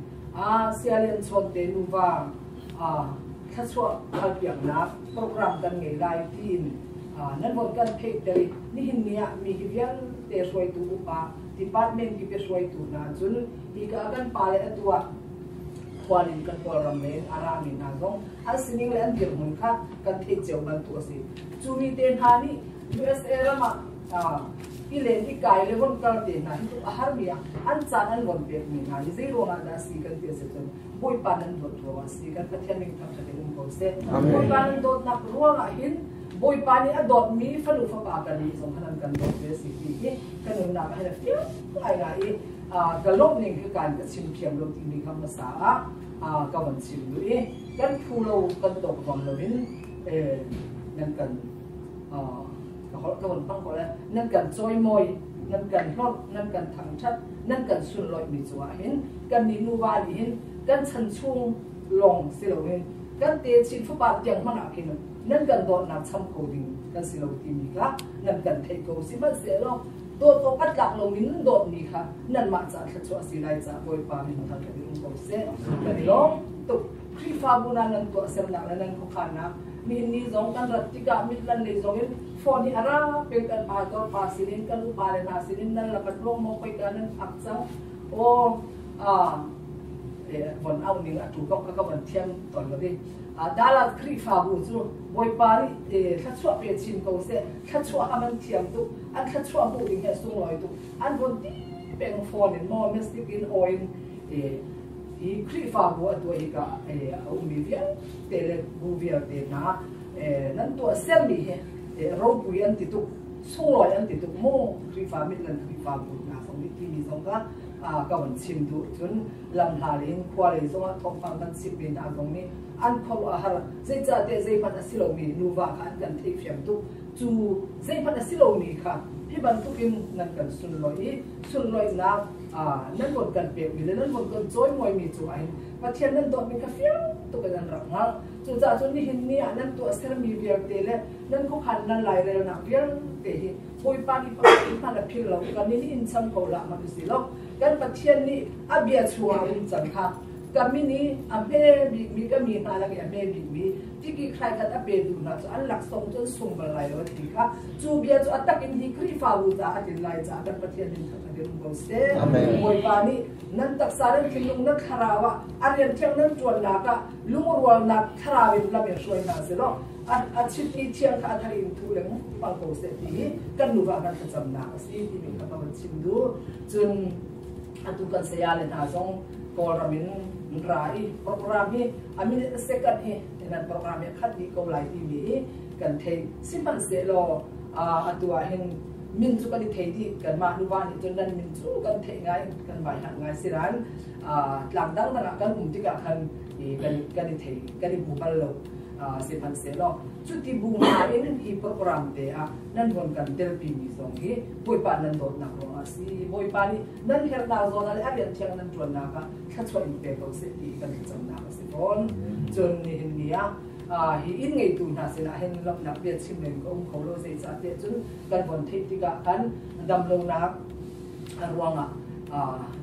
Sialian Chawnte nuva thluachuah halpiaknak program kan ngei lai tiin nan von kan theihter i nihin ni ah mi hi vialte hruaitu upa department kip i hruaitu hna cun hika kan pale atu ah khualin kan Kawlram lei in a rami hna zong an sining le an dirhmun kha kan theih cio bantuk a si. Cu mi te hna nih USA ram ah i len i kai le von kal te hna hi tuk a harmi ah an caan an von pekmi hna hi zei ruangah dah a si kan ti a si cun Bawipa nan dawt ruangah a si. Kan Pathian min thangṭhat in um ko seh. Bawipa nan dawtnak ruangah hin Bawipa nih a dawtmi fanu fapa kan nih zong khan an kan dawt ve a si ti hi ka nunnak ah hin a fiang ngaingai i ka lawmh ning hi kan ka chim thiam lo timi kha hmasa ah ka van chim duh i kan phu lo kan tawk zuam loin nan kan ka holh ka von hmang ko lai, nan kan cawimawi, nan kan hlorh, nan kan thangṭhat, nan kan sunlawihmi cungah hin kan nih nuva nih hin kan chan chung lawng si loin kan techin fapa tiang hmanh ah khin nan kan dawtnak cham kho ding kan si lo timi kha nan kan theih ko. Sihmanhsehlaw dawt awk a tlak lomi nan dawtmi kha nanmah caah thluachuah a si lai caah Bawipa min thangṭhat in um ko seh. Kan i lawm tuk. Khrihfabu na nan tuahsernak le nan khuakhannak nihin ni zong kan rat tikah mitlan lei zong in phone hi a ra peng kan pastor pa sinin, kan upa le hna sinin nan lakat ruang maw khoika nan phak cang aw von au ning a tu kong ka von thiam ton lo i Dallas Khrihfabu cu Bawipa nih thluachuah pe chin ko seh. Thluachuah a man thiam tuk, an thluachuah hmuh ding he sunglawi tuk. An von ti peng phone in maw message in aw in hi Khrihfabu a tuah hi ka a ummi vialte le bu vialte hna nan tuah sermi hi ropui an ti tuk, sunglawi an ti tuk mu. Khrihfa mit nan Khrihfabu hna zong nih timi zong kha ka van chim duh. Cun lamhla in khua lei zongah thawngpang kan chimmi hna zong nih an khuaruah a har, zeicahtiah zeihmanh a si lomi nuva kha an kan theihfiam tuk. Cu zeihmanh a si lomi kha hi bantukin nan kan sunlawih i sunlawihnak nan von kan pekmi le nan von kan cawimawimi cungah hin Pathian nan dawtmi kha fiang tuk in an rak hngalh. Cucaah cun nihin ni ah nan tuah sermi vialte le nan khuakhan nan lairelnak vialte hi Bawipa nih pakhat in hmanh a philh lo. Kan nih in cham ko hlah hmanh usih law kan Pathian nih a bia chungah um cang kha ka min i a hme bikmi ka mi hna lak i a hme bikmi tiki khrai khat a pe duh hna cu an laksawng cu an sung bal lai lo ti kha cu bia cu a tak in hi Khrihfabu caah a tlin lai caah kan Pathian min thangṭhat in um ko seh. Bawipa nih nan taksa nan thinlung nan thlarau ah a rian thiang nan ṭuannak ah lungrualnak thlarau in lam in hruai hna selaw a chimmi thiang kha a thar in thu lengmang ko seh ti hi kan nuva kan thlacamnak a si timi kha ka van chim duh. Cun atu kan saya le hna zong Kawlram in ra i program hi a minute a second hi nan program hi khat dih ko lai timi hi kan theih. Sihmanhsehlaw atu ah hin min cu kan i thei dih, kanmah nuva nih cun nan min cu kan theih ngai, kan vai hlat ngai. Sinain tlang dangdang ah kan um tikah khan kan i thei, kan i hmu bal lo. Sihmanhsehlaw cuti bu hna in hi program te ah nan von kan telpi mi zong hi Bawipa nan dawtnak ruangah a si. Bawipa nih nan herhnak zawn ah le a rian thiang nan ṭuannak ah thluachuah in pe ko seh ti kan thlacamnak a si fawn. Cun nihin ni ah hi inn ngeitu hna sinah hin lawmhnak bia chim men ka um kho lo, zeicahtiah cun kan von theih tikah khan damlonak ruangah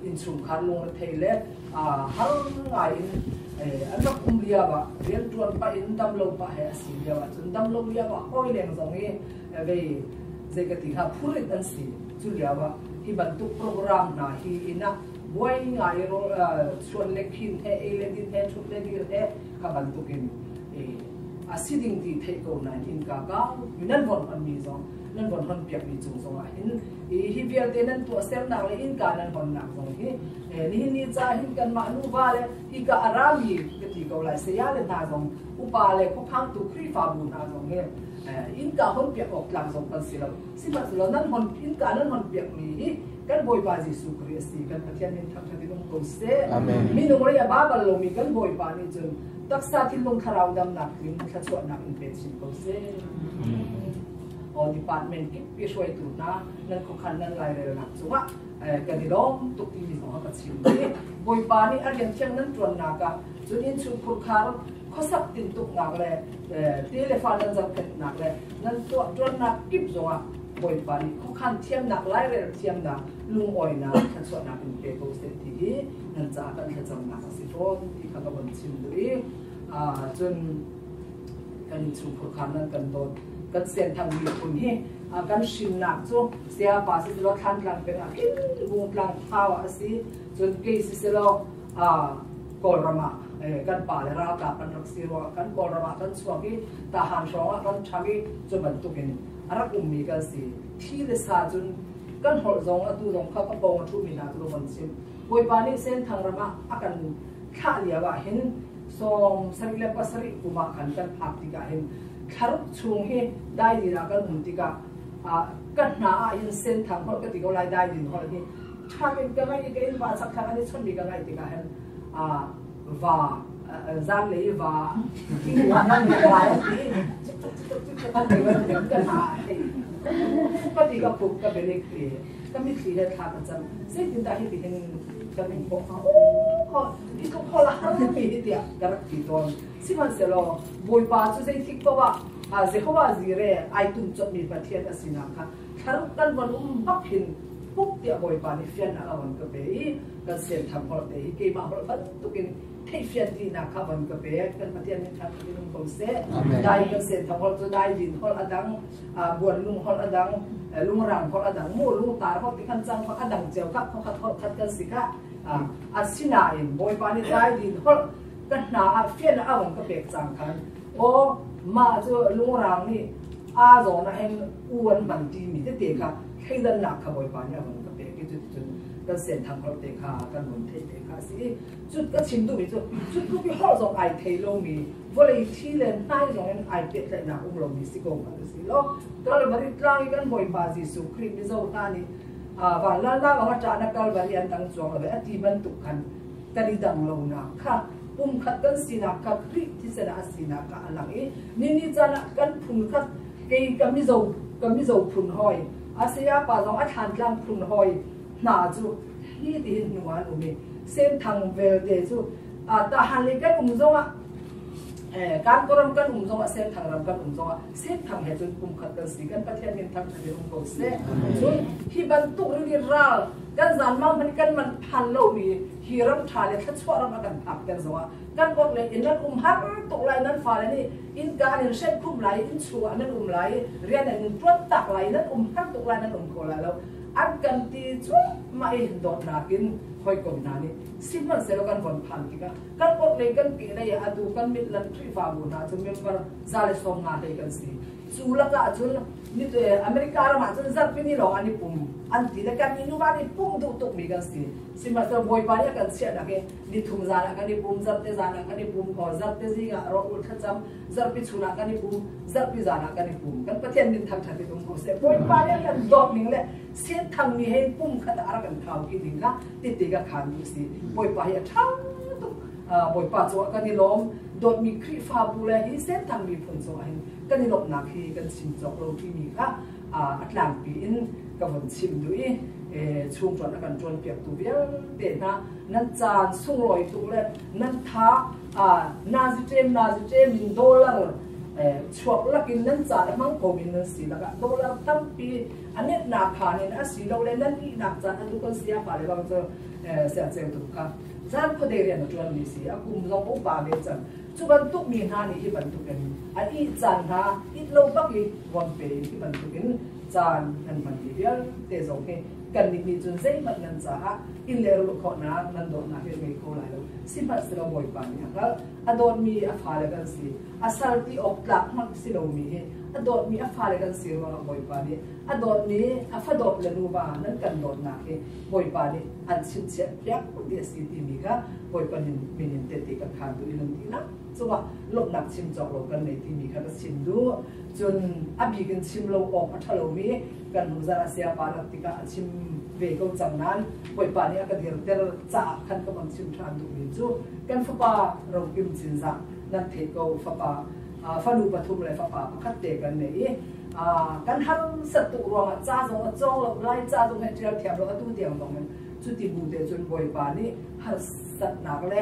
innchungkhar lungrethei le har ngai in an rak um lio ah, rianṭuan pah in damlo pah he a si lio ah, cun damlo lio ah hawi leng zong i vei zei ka ti hnga phurit an si. Cu lio ah hi bantuk program hna hi inn ah buai ngai chuan le khin he, ei le din he, ṭhut le dir he kha bantukin. A si ding ti theih ko nain innka kau mi nan von hon mi zong nan von hon piak mi cung zong ah hin hi vialte nan tuahsernak le innka nan honnak zong hi nihin ni ca hin kanmah nuva le hika a rami ka ti ko lai, saya le hna zong, upa le khuaphangtu Khrihfabu hna zong hi innka hon piak awk tlak zong kan si lo. Sihmanhsehlaw nan hon innka nan hon piak mi hi kan Bawipa Jesuh Khrih a si. Kan Pathian min thangṭhat in um ko seh. Minung lei a ba bal lomi kan Bawipa nih cun taksa, thinlung, thlarau damnak tling thluachuahnak in pe chin ko seh. O department kip pi hruaitu hna, nan khuakhan nan lairelnak cungah kan i lawm tuk timi zong ka chim i Bawipa nih a rian thiang nan ṭuannak ah, cun innchungkhur khar khuasak tintuknak le ti le fa nan zohkhenhnak le nan tuah ṭuannak kip zongah Bawipa nih khuakhan thiamnak, lairel thiamnak, lungawinak, thluachuahnak in pe ko seh ti hi nan caah kan thlacamnak a si fawn ti kha ka von chim duh i, cun kan innchungkhur khar nan kan dawt, kan Senthang miphun hi kan hrinnak cu Sayapa si selaw Thlantlang peng ah khin Bungtlang Thau ah a si. Cun kei si selaw Kawlram ah kan pa le ralkap kan rak si ruangah kan Kawlram ah kan chuak i Tahan hrawng ah kan ṭhang i cu bantukin a rak ummi kan si. Thi le sa cun kan holh zong atu zong kha ka pawng a ṭhumi hna cu ka von chim. Bawipa nih Senthang ram ah a kan thlah lio ah hin 77 kum ah khan kan phak tikah hin thlaruk chung hi daidin ah kan um tikah ka hna ah hin Senthang holh ka ti ko lai, daidin holh hi ṭha in ka ngaih i ka innpa chakthlang an i chonhmi ka ngaih tikah hin va zanlei va lai an ti ka hna ka ti ka puk ka belik ka mitthli he thla ka cam. Zeitindah hi ti hin kan um khawh hnga? Aw, hi tluk holh a har mi hi tiah ka rak ti tawn. Sihmanhsehlaw Bawipa cu zeitik paoh ah Jehovah Jireh, ai tum cawpmi Pathian a sinak kha thlaruk kan von um bak hin puk tiah Bawipa nih fiannak a von ka pe i kan Senthang holh te hi keimah holh bantukin theihfian tinak kha von ka pek. Kan Pathian min thang in um ko seh. Dai kan Senthang holh cu dai din holh a dang, buanlung holh a dang, lungrang holh a dang mu, lungtar holh ti khan cang a dang cio kha, khokhat holh khat kan si kha. Asinain Bawipa nih dai din holh ka hna ah fian a von ka pek cang khan, aw, mah cu lungrang nih aa zawn ah hin u an hman timi tete kha thleidannak kha Bawipa nih a von ka pek i cuticun kan Senthang holh te kha kan von theih te kha a si i, cu ka chim duhmi cu, cu tluk i holh zong ai thei lomi, vawlei thi le hnai zong in ai pehtlaihnak um lomi si ko hmanh si law, Kalvari tlang i kan Bawipa Jesuh Khrih mizo hna nih van lalnak a ṭahnak Kalvari an dang cuang lo a ti bantuk khan kan i dang lonak kha, pumkhat kan sinak kha Khrih thisen ah a sinak kha a lang i nini caan ah kan phun khat, kei ka Mizo phun hawi, a saya pa zong a Thlantlang phun hawi hna cu hi ti hin hnu an um i Senthang velte cu tahan le kan um zongah, kan koram kan um zongah, Senthang ram kan um zongah, Senthang he cun pumkhat kan si. Kan Pathian min thangṭhat in um ko seh. Cun hi bantuk rili ral kan zanmang hmanh kan man phan lomi hi ram ṭha le thluachuah ram a kan phak ter zongah kan bawk le in nan um har tuk lai, nan fale nih innka an in hrenh khum lai, inn chungah nan um lai, rian an in ṭuan tak lai, nan um har tuk lai, nan um kho lai lo an kan ti cuahmah i dawtnak in hawikom hna nih. Sihmanhsehlaw kan von phan tikah kan orhlei kan ke lei ah atu kan Midland Khrihfabu hna cu member 115 hlei kan si. Cu lakah cun America ram ah cun zarhpini lawng an i pum an ti le kan nuva nih pumh duh tukmi kan si. Sihmanhsehlaw Bawipa nih a kan chiahnak i nithum zan ah kan i pum, zarhte zan ah kan i pum, zarhte zing ah rawh ul thlacam, zarhpi chun ah kan i pum, zarhpi zan ah kan i pum. Kan Pathian min thangṭhat in um ko seh. Bawipa nih a kan dawt ning le Senthang mi he pum khat ah a rak kan thau ki ding kha tete ka khan mi si. Bawipa hi a ṭha tuk. Bawipa cu kan i lawm. Dawtmi Khrihfabu le hi Senthang miphun cungah hin kan i lawmhnak hi kan chim cawk lo timi kha a tlangpi in ka von chim duh i, chung ṭuan a kan ṭuan piaktu vialte hna, nan caan sunglawi tuk le nan tha nazi ṭem in dollar chuak lakin nan caan a hmang ko min nan si lakah dollar tampi a netnak phan in a si lo le nan ihnak caan atu kan sia pa le bang cu sia ceu tuk kha zan khuadei rian a ṭuan mi si, a kum zong upa ve cang. Cu bantuk mi hna nih hi bantukin a ih caan hna it lo bak i von pe in hi bantukin caan nan hman mi vialte zong hi kan nih nih cun zeihmanh nan caah in lehrulh khawhnak, nan dawtnak hi ngei kho lai lo. Sihmanhsehlaw Bawipa nih a hngalh. A dawtmi a fale kan si. A sal ti awk tlak hmanh si lomi hi a dawtmi a fale kan si ruangah Bawipa nih a dawtmi a fadawt le nuva nan kan dawtnak hi Bawipa nih an chimchiah piak ti a si timi kha Bawipa min in tehte kan khaan duh i nan dihlak cungah lawmhnak chim cawk lo kan nei timi kha ka chim duh. Cun a bik in chim lo awk a ṭhalomi kan hnu zarh ah sayapa rat tikah a chim ve ko cang nain Bawipa nih a ka dirter caah khan ka von chim ṭhan duhmi cu kan fapa Rokim Cinzah nan theih ko fapa fanu pathum le fapa pakhat te kan nei i kan harsat tuk ruangah ca zong a cawng lo lai ca zong he ṭial thiam lo atu tiang zong in cuti bu te cun Bawipa nih harsatnak le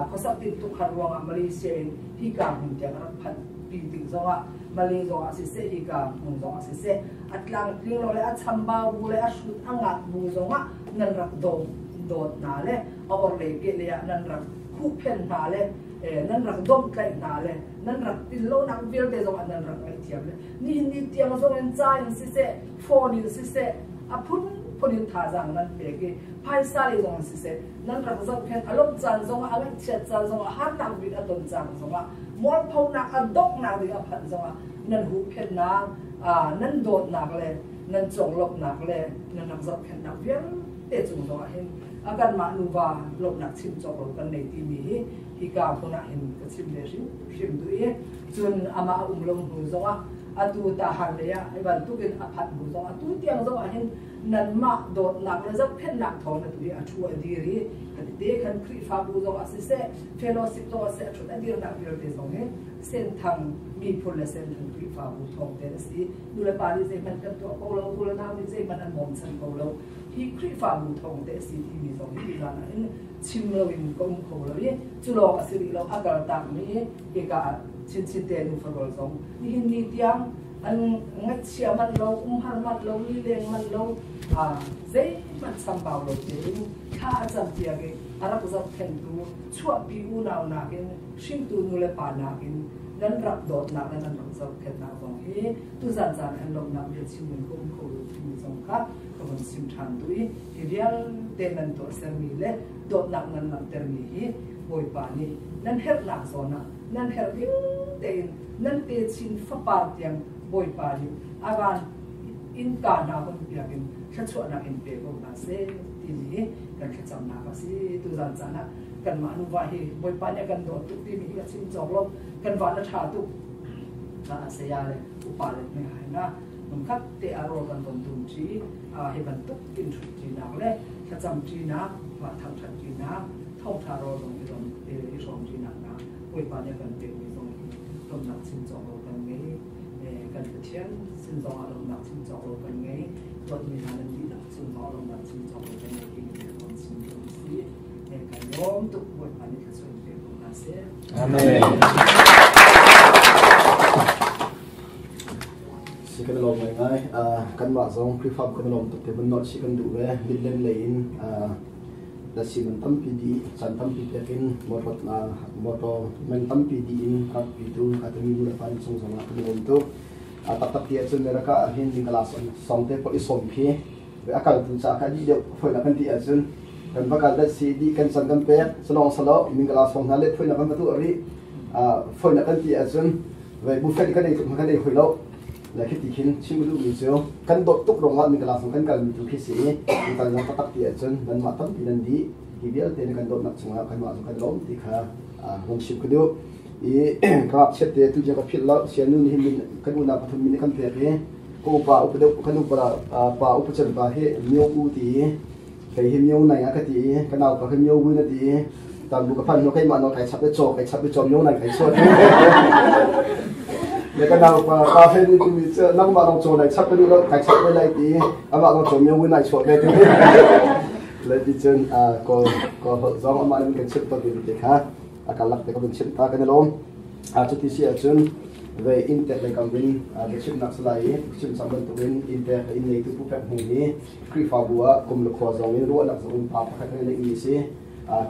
khuasak tintuk har ruangah Malaysia in hika hmun tiang a rak phanh pi tik zongah Malay zongah siseh hika hmun zongah siseh a tlangtling lo le a chambau bu le a hrut a ngat bu zongah nan rak dawt hna le a orhlei kehlei ah nan rak huhphenh hna le nan rak domhtlaih hna le nan rak tillonak vialte zongah nan rak ngaihthiam le nihin ni tiang zong in ca in siseh phone in siseh a phunphun in thazaang nan pek i phaisa lei zong in siseh nan rak zohkhenh a lawmh caan zongah a ngaihchiat caan zongah harnak bik a ton caan zongah mualphonak a donghnak ding a phanh zongah nan huhphenhnak nan dawtnak le nan conglawmhnak le nan rak zohkhenhnak vialte cung zongah hin a kanmah nuva lawmhnak chim cawk lo kan nei timi hi hika hmun ah hin ka chim ve hrimhrim duh i cun amah a um lo hnu zongah atu tahan lei ah hi bantukin a phanh hnu zongah atu tiang zongah hin nanmah dawtnak le zohkhenhnak thawng na tu hi a thu a dir i khati te khan Khrihfabu zongah siseh fellowship zongah siseh a thut a dirnak vialte zong hi Senthang miphun le Senthang Khrihfabu thawng te a si. Nu le pa nih zeihmanh kan tuah ko lo, u le nau nih zeihmanh an bawmchan ko lo. Hi Khrihfabu thawng te a si timi zong hi tuzan ah hin chim loin ka um kho lo i cu lawng a si rih lo a kaltakmi hika ah chinchin te nu farol zong nihin ni tiang an ngaihchia manh lo, umhar manh lo, lileng manh lo, zeihmanh chambau lo tein thla a campiak i a rak zohkhenhtu chuahpi unau nakin hringtu nu le pa nakin nan rak dawtnak le nan rak zohkhenhnak zong hi tuzan caan an lawmhnak bia chim in ka um kho lo timi zong kha ka von sim ṭhan tu i hi vialte nan tuahsermi le dawtnak nan langhtermi hi Bawipa nih nan herhnak zawn ah nan herh ding tein nan techin fapar tiang Bawipa nih a van innka hna hun piak in thluachuahnak in pe ko hna seh timi hi kan thlacamnak a si. Tuzan caan ah kanmah nuva hi Bawipa nih a kan dawt tuk timi hi ka chim cawk lo. Kan van a ṭha tuk. Caah saya le upa le hmehai na lungkhat te ah rawl kan von dum ṭi hi bantuk in ṭhut ṭinak le thlacam ṭinak mah thangṭhat ṭinak thawngṭha rawl zong i hrawm ṭinak na Bawipa nih a kan pekmi zong hi lawmhnak chim cawk lo kan ngei. Kan Pathian sin zong ah lawmhnak chim cawk lo kan ngei. Dawtmi hna nan dihlak cung zong ah lawmhnak chim cawk lo kan ngei timi kan von chim duh a si. Kan lawm tuk Bawipa nih thluachuah in pe ko hna seh. Amen. Si kan lawm ngai ngai. Kanmah zong Khrihfabu kan lawm tuk te vun nolh si kan duh ve. Midland lei in lasi man tampi di caan tampi pek in motor motor man tampi di in rak pitu ka timi nu le pa nih chung zong ah kan lawm tuk. Taktak ti ahcun America ah hin Ningala song te pawh i sawm khi a kal tu ca kha dih deuh foi kan ti ahcun kan va kal dat si di kan chan kan pek salong salo Ningala song hna le foi na kan va tu ari foi na kan ti ahcun ve buffet kan ei kan ei hoi lo le khi ti khin chim duh mi cu kan dawt tuk rongah Ningala song kan kal mi tu khi si i kan zong taktak ti ahcun nan mah tampi nan di hi vialte na kan dawtnak chungah kan mah kan lawm ti kha hung chim ka duh i ka ngakchiat te tu ka philh lo sianu nih hin kan unau pathum min kan pek i ka upa upa deuh kan upa pa upa chan pa hi myo u ti i kei hi myo nai a ka ti i ka nau pa hi myo win a ti i tam bu ka phan no keimah no kai chap le chaw kai chap le chaw myo nai kai chuat le ka nau pa pa fe ni tu mi che nangmah dong chaw nai chap ka duh lo kai chap ve lai ti amah dong chaw myo win nai chuah ve ti le ti cun kawl kawl holh zong amah in kan chimh to ti te kha a kalak te ka vun chimh ta kan i lawm. Cuti si ahcun ve inn tek lei kam in biachimnak salai i chim cang bantukin inn tek le inn ngeitu Pu Pek Hmung hi Khrihfabu ah kum le khua zong in ruahnak zong in pa pakhat kan neihmi a si.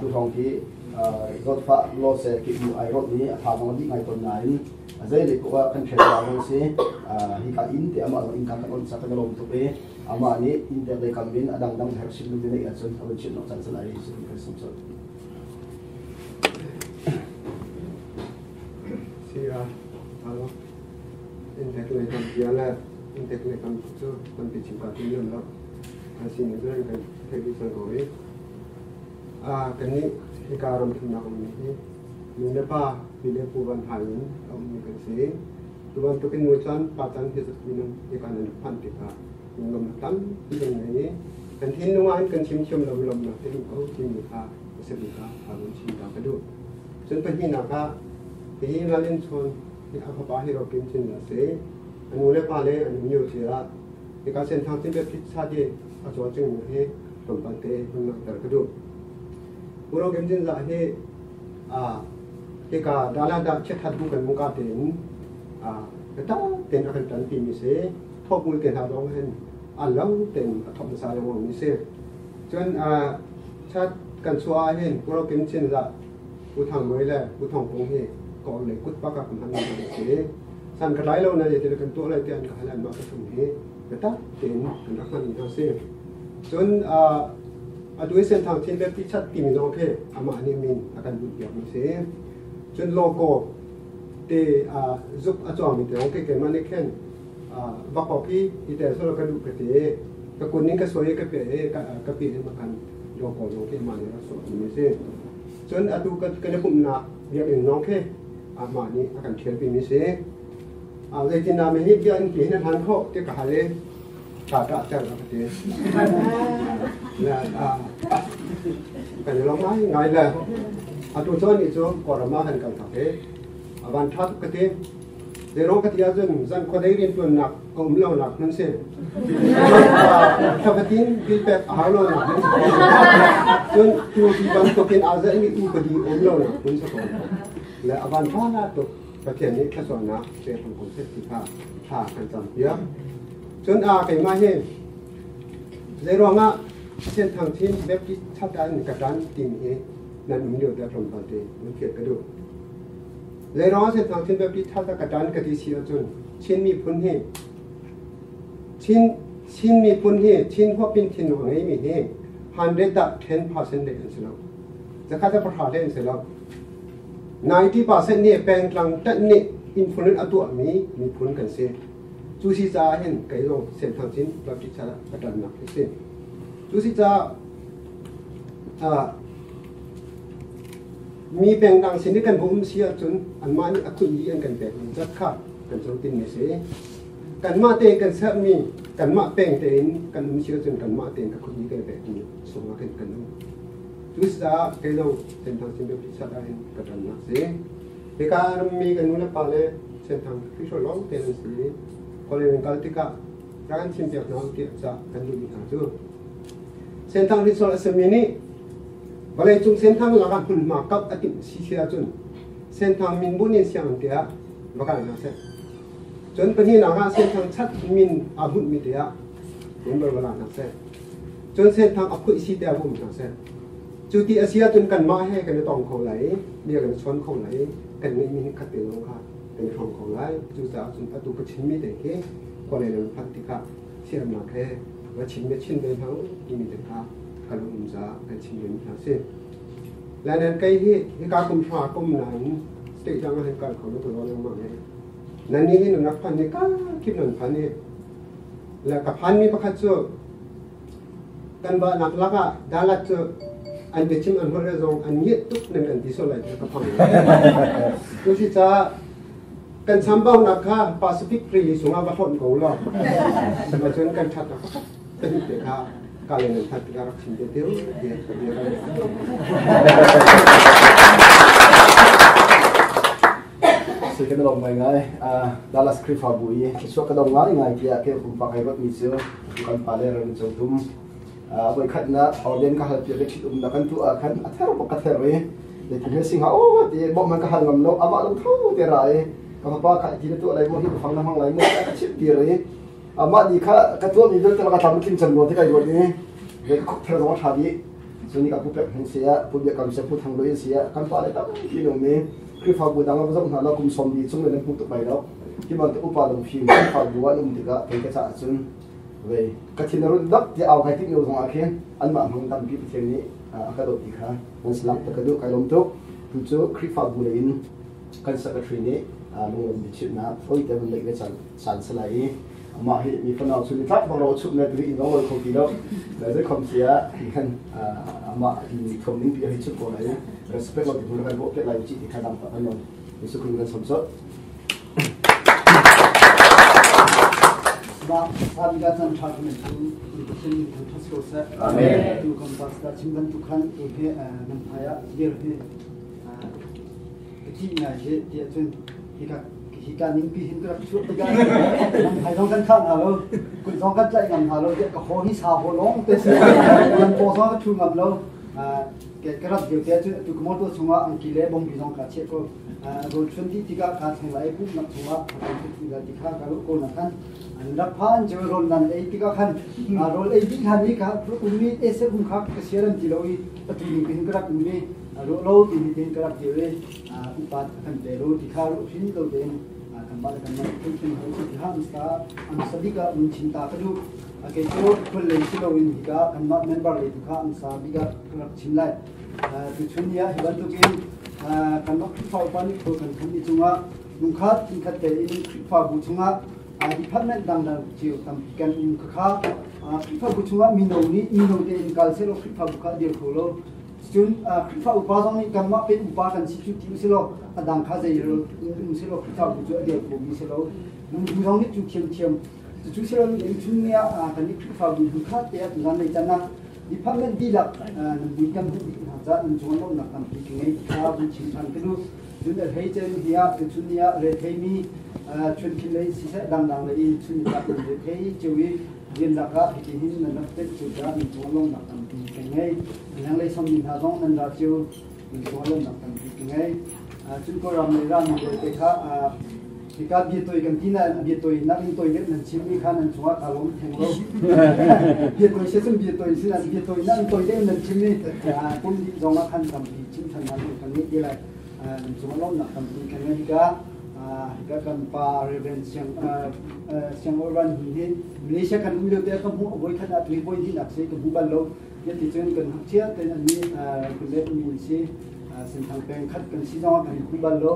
Tu hrawng hi zawtfah lawse kihmu ai rawt i a tha zong a dih ngai tawn nain zei lei poah ah kan ṭhen zong si. Hika inn te amah zong inn kan kan on sak kan i lawm tuk i amah nih inn tek lei kam in a dangdang herh sim duh neih ahcun a vun chimh cang salai i kan sum. ka alo intek le kan bia le intek le kan cu tampi chim ka tim lem lo. Kan sining cu kan theih dih cang ko i kannih hika ram thumnak ummi hi nu le pa pi le pu van hai in a ummi kan si. Tu bantukin nu caan pa caan hi zat minung hika nan rak phanh tikah lunglawmnak tampi kan ngei i kan thinlung ah hin kan chim thiam lo lawmnak te um ko timi kha a si bik ah vun chim ta ka duh. Cun pahnihnak ah hihi Lalin Chawn hi a fapa hi Rokim Chin a si. A nu le pa le an um lio cia hika Senthang Chin Baptist Church i a cawlcangmi hi tlawmpal te hun langhter ka duh. Pu Rokim Cinzah hi hika Dalada chiathat bu kan mungka tein biatak tein a kan ṭanpimi si. Thawhmul te hna zong hin a lo tein a thawk hmasa lengmangmi si. Cun chat kan chuah ah hin Pu Rokim Cinzah, Pu Thang Luai le Pu Thawng Pung hi kawl lei kut pak ah kan hman mi si. San ka tlai lo na zeitin kan tuah lai ti an ka hal anmah pathum hi biatak tein kan rak hman mi hna si. Cun atu i Senthang Chin Baptist Church timi zong khi amah nih min a kan bunh piak mi si. Cun logo te zuk a cawngmi te zong khi keimah nih khin vakok hi i tel solo ka duh ka ti ka kun ning ka sawi ka pe ka pi in makan logo zong khi amah nih rak sawh mi si. Cun atu kan i pumhnak biakinn zong khi amah nih a kan ṭhialpi mi si. Zeitindah mi hi bia in ti hin a hlan khawh ti ka hal i ta ta ter ka ti. Kan i lawm ngai ngai le atu cun ni cu Kawlram ah kan kal tak i a van ṭha tuk ka ti. Zeiruang ka ti ahcun zan khuadei rianṭuannak a um lonak hmun si. Thlafatin bill pek a hau lonak hmun si. Cun tu ti bantukin aa zalhmi upadi um lonak hmun si ko. Le a van ṭha tuk Pathian nih thluachuahnak pe hram ko seh ti kha thla kan campiak. Cun a keimah hi zeiruangah Senthang Chin Baptist Church ah ka ṭan timi hi nan um lio tiah tlawmpal te vun fial ka duh. Zeiruangah Senthang Chin Baptist Church ah ka ṭan ka ti si ahcun Chin miphun hi Chin Chin miphun hi Chin huapin thinlung a ngeimi hi 110% lei an si lo. Zakhat a pahra lei an si lo. 90% nih pengtlang ṭanh nih influence a tuahmi miphun kan si. Cu si caah hin kei zong Senthang Chin Baptist ah ka ṭannak hi si. Cu si caah mi pengtlang sin i kan va um si ahcun anmah nih a khun an kan pekmi zat kha kan co tinmi si. Kanmah te kan sermi kanmah peng tein kan um si ahcun kanmah tein a khun kan pekmi sungah khin kan um. Cucaah kei zong Senthang Chin Baptist Church ah hin ka ṭannak si. Hika rammi kan nu le pa le Senthang Khrihfa lawng te an si i kawlei in kal tikah rak kan chimpiak hna u tiah ca kan duhmi hna cu Senthang Hrisol a simi nih vawleicung Senthang lakah hmunhma kap a timh si si ahcun Senthang min bunh in sianginn te ah va kai hna seh. Cun pahnihnak ah Senthang chat min aa bunhmi te ah member va la hna seh. Cun Senthang a phuih si te ah va um hna seh. Cu ti a si ahcun kanmah he kan i tong kho lai i bia kan i chawn kho lai i kan ngeihmi hi khat te lawng kha kan i hrawm kho lai. Cucaah cun atu ka chimmi te khi khualei nan phanh tikah siaremnak he va chim ve chin ve hna u timi te kha ka lung um caah kan chim ve mi hna si. Lainen kei hi hika kum hra kum nain state dang ah hin kal kho lo ka law lengmang i nan nih hin nan rak phan i ka kip nan phan i le ka phanmi pakhat cu kan bahnak lakah Dalat cu an biachim an holh le zong an ngiat tuk nan kan ti sual lai ti ka phang. Cu caah kan chambaunak kha Pacific rili sungah va hlonh ko law cun kan ṭhatnak pakhat pahnih te kha kale nan that tikah rak chim te te tiah ka bia kan Si kan lawm ngai ngai. Dallas Khrihfabu i thluachuah ka dong ngai ngai tiah ke pumpak ai ruatmi cu kan pa le ram cung tum voi khatnak Orlean ka hal piak i ṭhit umnak kan tuah ah khan a ther bak ka ther i zeitin he singha o ti bawmh man ka hal ngam lo amah lung tho te ra i ka fapa kha ti na tuah lai maw hi ka fang na hmang lai maw ka chimh dir i amah ni kha ka tuahmi vialte ka tlam tling cem lo ti kai ruat i ve ka khuk ther zong a ṭha dih cun ka pu pek hin sia pu bia kam sia pu thang lo in sia kan pa le tampi no mi Khrihfabu dang ah va zoh hna law kum sawm li chung le nan hmu tuk bai lo hi bantuk upa lungfim Khrihfabu an um tikah kei ka caah cun ve ka thin a run dak ti au kai timh lo zong ah khin anmah hmang tampi Pathian nih a ka dawt ti kha nan salang ta ka duh kai lawm tuk tu cu Khrihfabu lei in kan secretary nih Lunglawm biachimnak fawi te vun neih ve caan si lai i amah hi mi fanau chung i tlak bang ro chup le tu in ro kho ti lo. Le zei khom sia hi khan amah in thom ning pi hei chup ko lai respect lo ti hmun kan bo pe lai chi ti kha dang pa kan non Yesu Christ kan som so. Ba sabi ga chan tha kan tu Pathian min thang thas ko seh. Amen. Tu kan pastor chim ban tu khan tu he nan phaya dir he ka ṭih ngai hi tiah cun hika hika ningpi hin ka rak chuah tikah nan hai zong kan khah hna lo kut zong kan tlaih ngam hna lo tiah ka haw hi sa haw lawng te si nan paw zong ka ṭhu ngam lo ka rat lio te cun atu ka motor chungah angki le bongbi zong ka chiah ko rawl chuan dih tikah ka thleng lai pumhnak chungah ka kan ṭhu lai ti kha ka ruah ko na khan an rak phan cu rawl nan ei tikah khan rawl ei dih hlan i ka ummi esek um kha ka siaran ti lo i atu ning hin ka rak um i ruah lo ti ni tein ka rak dir i upat a kan pe lo ti kha ruh hrin lo tein kanmah le kanmah phunphun ho si ti ha mista an sabik ah mun chin ta ka duh. Kei cu phul lei si loin hika kanmah member lei tu kha an sa bik ah ka rak chim lai. Tuchun ni ah hi bantukin kanmah Khrihfa upa nih khual kan kham mi cungah lungkhat thinkhat tein Khrihfabu chungah department dangdang cio tampi kan um khakha Khrihfabu chungah mino nih mino tein kal sehlaw Khrihfabu kha a dir kho lo. Cun Khrihfa upa zong nih kanmah pe upa kan si cu ti usilaw a dang kha zei um silaw Khrihfabu cu a dir khomi si lo. Nungbu zong nih cu thiamthiam. Cucu silo in chung ni ah kan i Khrihfabu hnu khat te ah tuzan lei can ah department dihlak nan bui kan duh dih hna caah nan cung lawmhnak tampi ka ngei kha vun chim ṭhan ka duh. Cun a hlei cem hi ah tuchun ni ah retheimi chunkhil lei siseh dangdang lei in chun tak nan rethei cio i rian lakah hitihin nan rak tet cio caah nan cung lawmhnak tampi ka ngei. Lenglei sawmmi hna zong nan ra cio nan cung lawmhnak tampi ka ngei. Cun Kawlram lei rami vialte kha hika bia toi kan ti nain bia toi nak in toi deuh nan chimmi kha nan cungah kaa lawm theng lo. Bia toi si cun bia toi si nain bia toi nak in toi deuh nan chimmi pum dih zong ah khan tampi chim than nan kan ngei ti lai. Nan cungah lawmhnak tampi kan ngei. Hika hika kan pa Reverend Siang Siang Orban hi Malaysia kan um lio te ka hmuh voi khat ah tui voi hnih nak si ka hmu bal lo. Ti cun kan hngakchia tein an nih kulet mi si Senthang peng khat kan si zong kan hmu bal lo.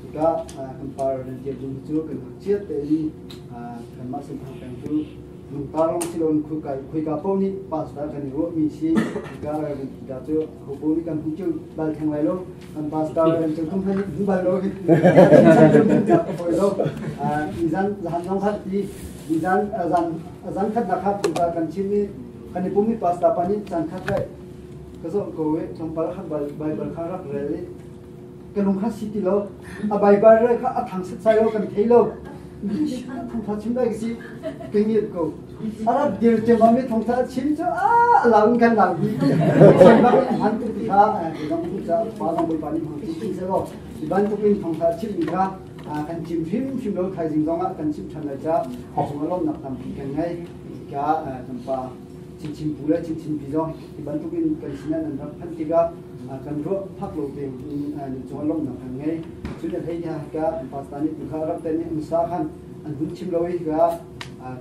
Tikah kan par nan tial ding cu kan hngakchia tein kanmah Senthang peng cu lungtar lawng si loin khuika paoh nih pastor kan i ruahmi si. Tikah Reverend Peter cu ho paoh nih kan hmu cio bal theng lai lo. Kan pastor kan cu kum hmanh hmu bal lo. Ka lo. Nizan zan zong khat ti nizan zan zan khat nak khat kan chim i kan i pum i pastor pa nih caan khat le ka zoh ko i tlawmpal kha Baibal kha rak rel i ka lung kha si ti lo. A Baibal rel kha a thang setsai lo kan thei lo. Thongtha chim lai ka si ka ngiat ko. A rak dir ciammam i thongtha chim cu a lau in kan lau dih. Chim bak in hman tuk ti kha zong ca pa zong Bawipa nih hmang chin seh law hi bantuk in thongtha chim mi kha kan chim hrimhrim lo thaizing zong ah kan chim ṭhan lai ca chung a lawmhnak tampi kan ngei. Ka kan pa chinchin pu le chinchin pi zong hi bantuk in kan sinah nan rak phanh tikah kan ruah phak lo peng in nan cung ah lawmhnak kan ngei. Cun a hlei ka pastor nih tu kha rak ten i an sa khan an hun chim lo i ka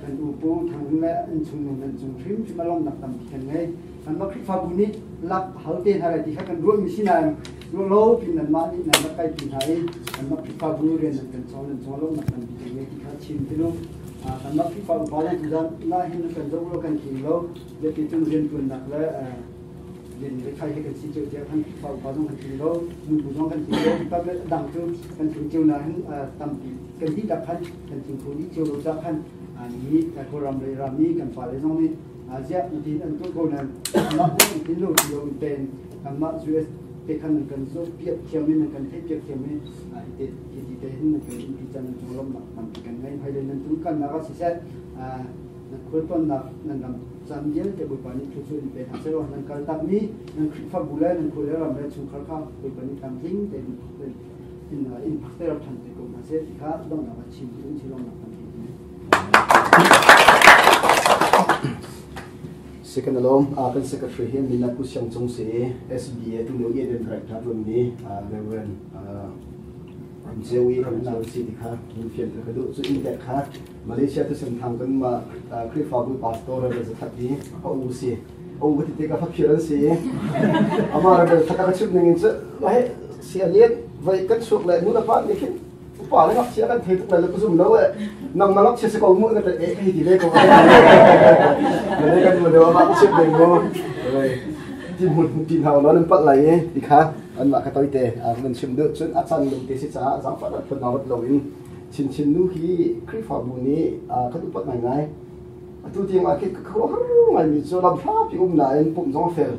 kan u pu Thang Hung le an chung nan cung hrimhrim a lawmhnak tampi kan ngei. Kanmah Khrihfabu nih lak hal te hna lai ti kha kan ruahmi si nain ruah lo pin nanmah nih nan rak kaipi hna i kanmah Khrihfabu rian nan kan cawn nan cawn lawmhnak tampi kan ngei ti kha chim ti lu. Kanmah Khrihfa upa zong tuzan na hin kan zoh lo kan tling lo biapi cun riantuannak le rian le khai he kan si cio tiah kan Khrihfa upa zong kan tling lo nubu zong kan tling lo tak le dang cu kan tling cio na hin tampi kan dihlak khan kan tling kho dih cio lo cah khan ni Kawlram le rami kan fale zong nih ziah tin an tuah ko nan mah tin lo ti lo in pen kanmah US te khan nan kan zoh piak thiam in nan kan theih piak thiam in te ti te hin nan kan in ti chan cung lawmnak tampi kan ngei hmailei nan tum kalnak ah siseh nan khualtlawnnak nan ram caan vialte Bawipa nih thluachuah in pe hna sehlaw nan kal takmi nan Khrihfabu le nan khua le ram le chungkhar kha Bawipa nih tlamtling tein in in phakter ṭhan te ko hna seh ti kha donghnak ah chim in si lawmnak tampi Second alom kan secretary hi Mina Pu Siang Cung si SBA tu lio i director tuan mi Reverend Ramcewi Ramcewi si ti kha min fian ka duh cu in te kha Malaysia tu sem thang kan ma Khrihfabu pastor Reverend Zathat hi a u si a u ti te ka faphir an si ama Reverend Thatha ka chim ning in cu he si alian vai kan chuak le nu le pa nih khin Upa le ngakchia kan thei tuk lai lo ka zum lo eh. Nangmah ngakchia si ko mu na eh hei ti ve ko. Na le kan mu deuh amah chim ding mu. Ti hmun ti hna lo nan palh lai i ti kha anmah ka toite nan chim duh cun a can lung te si caah zaangfah dat phun hna lo in chinchin nu hi Khrihfabu nih kan upat ngaingai. Atu tiang ah khi ka khuaruahhar ngaimi cu lam hlapi um nain pumh zong a fel.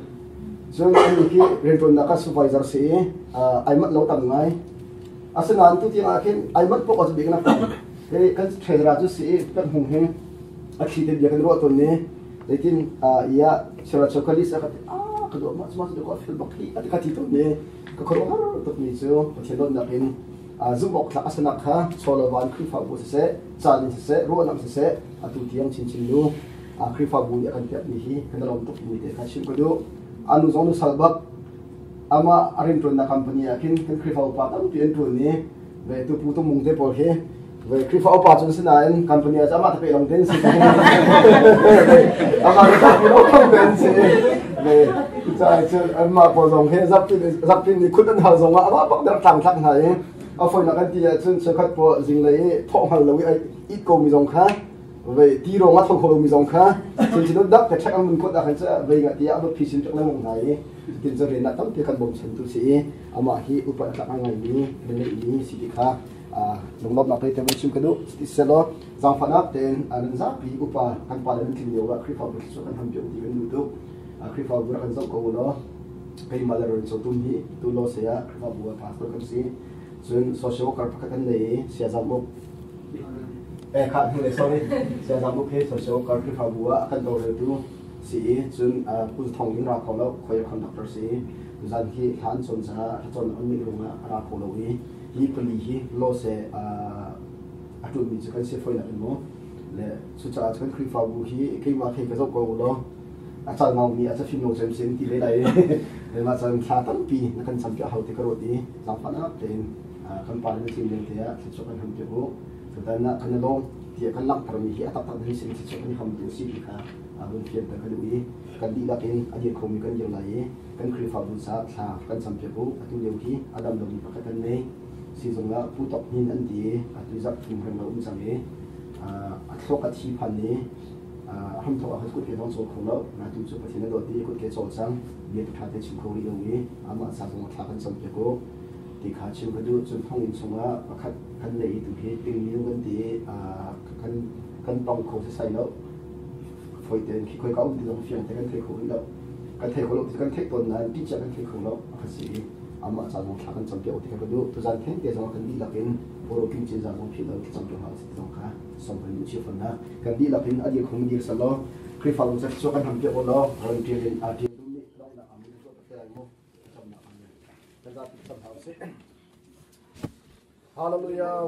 Cun ani khi rianṭuannak ah supervisor si i ai manh lo tam ngai. Asinain tu tiang ah khin ai manh pok ah cu bik na Hei kan treasurer cu si i kan hung hi a thli te bia kan ruah tawn ni zeitin ia sira chokalis a ka ti a ka duh ma ma cu ka fel bak hi a ti ka ti tawn ni ka khuaruahhar tuk mi cu Pathian dawtnak in zumh awk tlak a sanak kha chawlawvan Khrihfabu siseh caan in siseh ruahnak siseh atu tiang chinchin nu Khrihfabu nih a kan pekmi hi kan i lawm tuk mi te kha chim ka duh. Anu zong nu sal bak amah a rianṭuannak company ah khin kan Khrihfa upa tampi an ṭuan i ve tupu tumung te pawl hi ve Khrihfa upa cu si nain company ah amah te long ten si amah te tapi lo khong ten si ve cucaah cun anmah pawl zong hi zaptin zaptin nih khut an hal zong ah amah bak der tlang thlak hna i a foinak an ti ahcun cheukhat pawl zinglei i thawh hngal lo i it ko mi zong kha vei ti rong a tho kho lomi zong kha chinchin dak te ṭhek an mun kuat ah khan vei nga ti ah a phi sin ṭek lengmang hna i tin cu rian ah tampi kan bawmchan tu si i amah hi upat tlak a ngaimi mi si ti kha lunglawmhnak te te chim ka duh ti selaw zaangfahnak tein nan zapi upa kan pa le nan tling lio ah Khrihfabu cu kan ham piak ti kan duh tuk Khrihfabu rak kan zoh ko law keimah le Ron Tum hi tu law se ah Khrihfabu ah pastor kan si cun social worker pakhat kan nei i siazam uk Eh kha hnu le sorry siazam uk hi social worker Khrihfabu ah a kan tawlreltu si i cun pu thong in ra kho lo khoi conductor si i zan hi hla an cawn caah hla cawn an nih ruangah a ra kho lo i hi pali hi law se a ṭulmi cu kan si foi nak in mu le cucaah cun Khrihfabu hi keimah thei ka zoh ko law a cal ngaumi a cafim lo cem sin ti ve lai i mah cun thla tampi na kan cam piak hau ti ka ruat i zaangfahnak tein kan pa le thim leng te ah thluachuah kan ham piak u tutan ah kan i lawm tiah kan langhtermi hi a taktak ding sin thluachuah kan ham tu si ti kha vun fianter ka duh i kan dihlak in a dir khomi kan dir lai i kan Khrihfabu caah thla kan cam piak u. Atu lio hi a dam lomi pakhat kan nei. Sizung ah Pu Tok Hnin an ti i atu zarh thum reng lo um cang i a thluak a thi phan i hramthawk ah kut ke zong cawl kho lo. Atu cu Pathian a dawt i kut ke cawl cang. Bia ṭha te chim kho rih lo i amah ca zong thla kan cam piak u. Ti kha chim ka duh. Cun thonginn chungah pakhat kan nei i tu hi tingniu kan ti i kan kan tong kho sisai lo. Fawi tein khi khoi ka um ti zong fiang te kan thei kho rih lo. Kan thei kho lo ti kan theih tawn nain ti cia kan thei kho lo a kan si i amah ca zong thla kan cam piak ti kha ka duh. Tuzan theng te zong kan dihlak in puro kim cin zan zong philh lo thlacam piak hna usih ti zong kha som kan duh cio fawn hna. Kan dihlak in a dir kho mi dir selaw Khrihfabu ca cu kan ham piak u law ron ṭial in aa ṭial duhmi lawmhnak amen tuah te lai mu. Thlacamnak amen. Kan zapi cam hna usih. Hallelujah.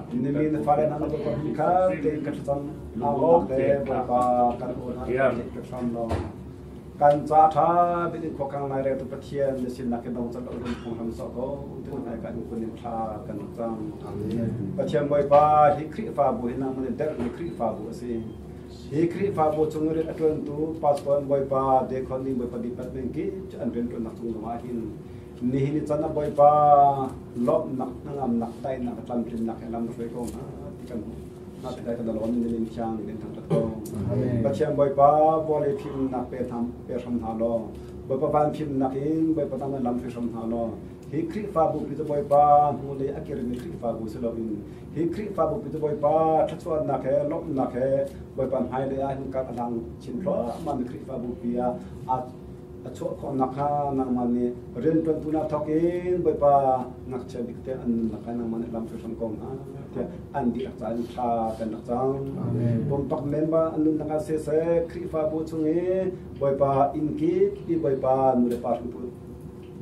Nimi na fale na na pa kha te ka chang lawk te pa kan on ha ka tham lo kan cha tha bi din khokang lai re tu pathian na sin nak ke dong chan lo dong phung ham so ko tu nai kan kun in tha kan chang pathian boi pa hi khri fa bu hi na mun der ni khri fa bu asi hi khri fa bu chung ri atun tu pastor boi pa de khon ni boi pa di pat men ki an ren tu nak chung ma hin ni hi ni chan na boi pa lop nak ngam nak tai nak tlam tin nak lam hrui ko na ti kan na ti kan lon ni lin chang ni thang tat ko pathian boi pa bole phim nak pe tham pe hram ha lo boi pa van phim nak in boi pa tam lam phi hram ha lo hi khri fa bu pi boi pa mu le akir ni khri fa bu se lo in hi khri fa bu pi boi pa thachuan nak he lop nak he boi pa hai le a hin ka lang chin thlo man khri fa bu pi a a chuah khawh nakhnga nangmah nih rianṭuantu na thawk in Bawipa ngakchia bik te an lakah nangmah nih lam hrim ko hna tiah an dihlak ca in thla kan rak cang. Pumpak member an nunnak ah siseh Khrihfabu chung i Bawipa inn kip i Bawipa nu le pa hringtu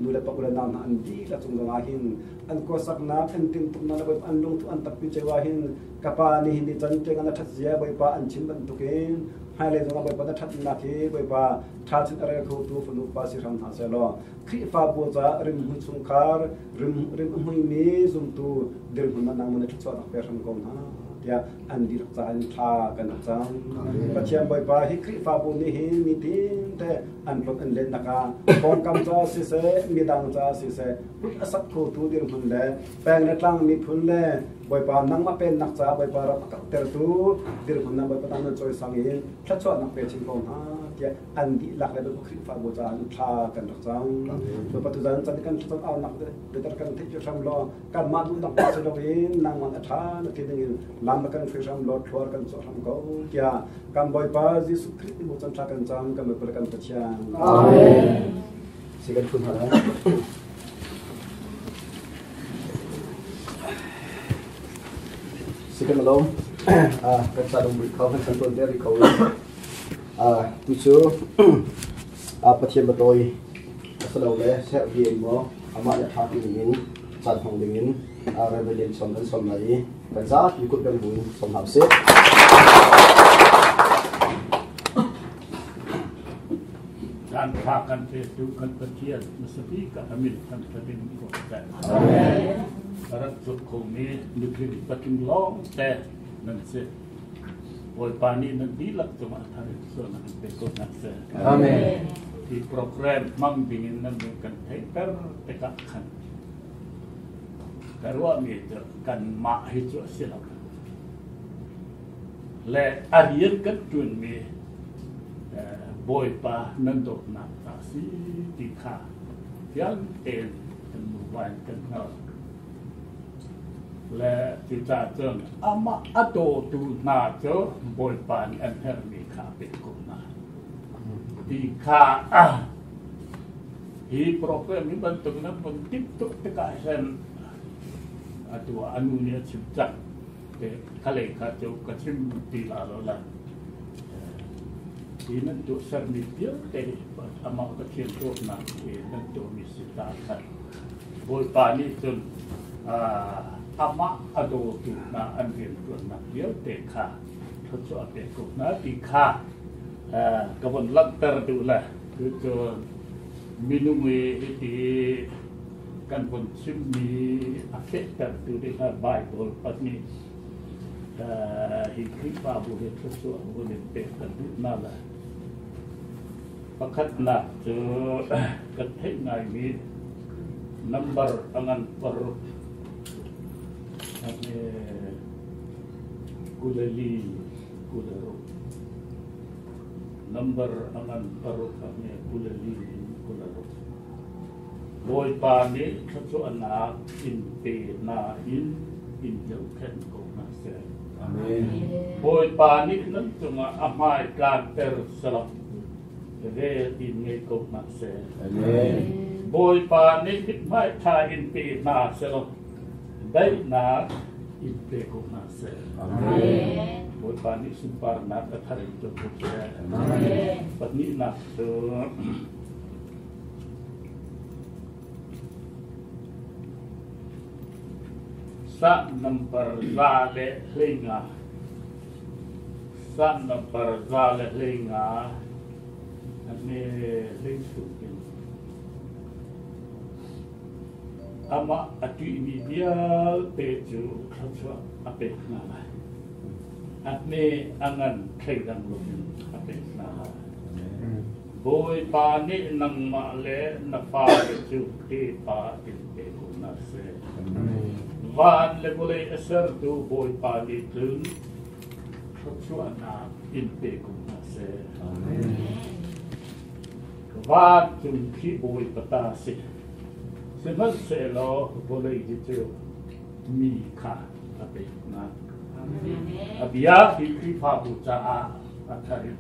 nu le pa u le nau hna an dihlak cung zongah hin an khuasaknak an tintuknak le Bawipa an lungthu an takpi cio ah hin ka pa nih hin ni can teng an ṭhat zia Bawipa an chim bantukin hmailei zongah Bawipa na ṭhatnak hi Bawipa ṭha chin a rel khotu fanu pa si hram hna sehlaw Khrihfabu caah rimhmui chungkhar rim a hmuimi zumtu dirhmun ah nangmah na thluachuahnak pe hram ko hna tiah an dihlak caah in thla kan rak cam. Pathian Bawipa hi Khrihfabu nih hin nitin te an tlon an lennak ah pawngkam caah siseh midang caah siseh kut a sak khotu dirhmun le peng le tlang miphun le Bawipa nangmah pennak caah Bawipa ram a karhtertu dirhmun na Bawipa tang nan cawisang in thluachuahnak pe chin ko hna tiah an dihlak le Bawipa Khrihfabu caah an thla kan rak cang. Bawipa tuzan can kan thlacam aunak biatak kan theih cio hram law kanmah duhnak pa si loin nangmah na ṭha na ti dingin lam na kan hruai hram law thluar kan cawh hram ko tiah kan Bawipa Jesuh Khrih ni can thla kan cam kan Bawipa le kan Pathian. Amen. Si kan phun hna. Si kan lo kan sa dong ri kho kan san ton te ri kho tu cu Pathian batoi asalo le ser bi mo amah le tha ti ding in caan hmang ding in rebellion som kan som lai i kan zapi kut kan bu in som hau sih. Caan ṭha kan petu kan Pathian hmasa bik ah a min kan ṭhatin ko seh. Rak zuk khomi nutling patling lawng te nan si. Bawipa nih nan dihlak cungah thar in sualnak in pe ko hna seh. Amen. Hi program hmang dingin nan nih kan theihter tikah khan ka ruahmi cu kanmah hi cu a si lo. Le a rian kan ṭuanmi Bawipa nan dawtnak ca si ti kha fiang tein kan nu va. Bawipa in kan hngalh. Le cucaah cun amah a dawtu hna cu Bawipa nih an herhmi kha a pek ko hna. Ti kha hi program hi bantuk nan vun timhtuah tikah hin atu ah a nu nih a chim cang. Te khalei kha cu ka chim ti la lo la. Hi nan tuahsermi vialte hi amah Pathian dawtnak he nan tuahmi si ta khan Bawipa nih cun amah a dawtu hna an rianṭuannak vialte kha thluachuah a pek ko hna ti kha ka von langhter duh le cucun minung i hiti kan von chimmi a fehtertu ding ah Baibal pahnih hi Khrihfabu hi thluachuah vun in pek kan duh hna lai. Pakhatnak cu kan theih ngaimi number a ngan paruk 24 26 number a ngan paruk 24 26 Bawipa nih thluachuahnak in pe hna in in zohkhenh ko hna seh. Amen. Bawipa nih nan cungah a hmai tlanter salam vel in ngei ko hna seh. Amen. Bawipa nih mithmai ṭha in pe hna selaw daihnak in pe ko hna seh. Amen. Bawipa nih sunparnak a thar in tuah ko seh. Amen. Pahnihnak cu Sah nambar 115. Sah nambar 115 ane hlei in. Amah a ṭihmi vialte cu thluachuah a pek hna lai. A hme a ngan thleidang loin a pek hna lai. Bawipa nih nangmah le na fale cu tefa in pe ko hna seh. Van le vawlei a sertu Bawipa nih cun thluachuahnak in pe ko hna seh. Vancung khi Bawipa ta si. Sihmanhsehlaw vawlei hi cu mi kha a pek hna. A bia hi Khrihfabu caah a thar in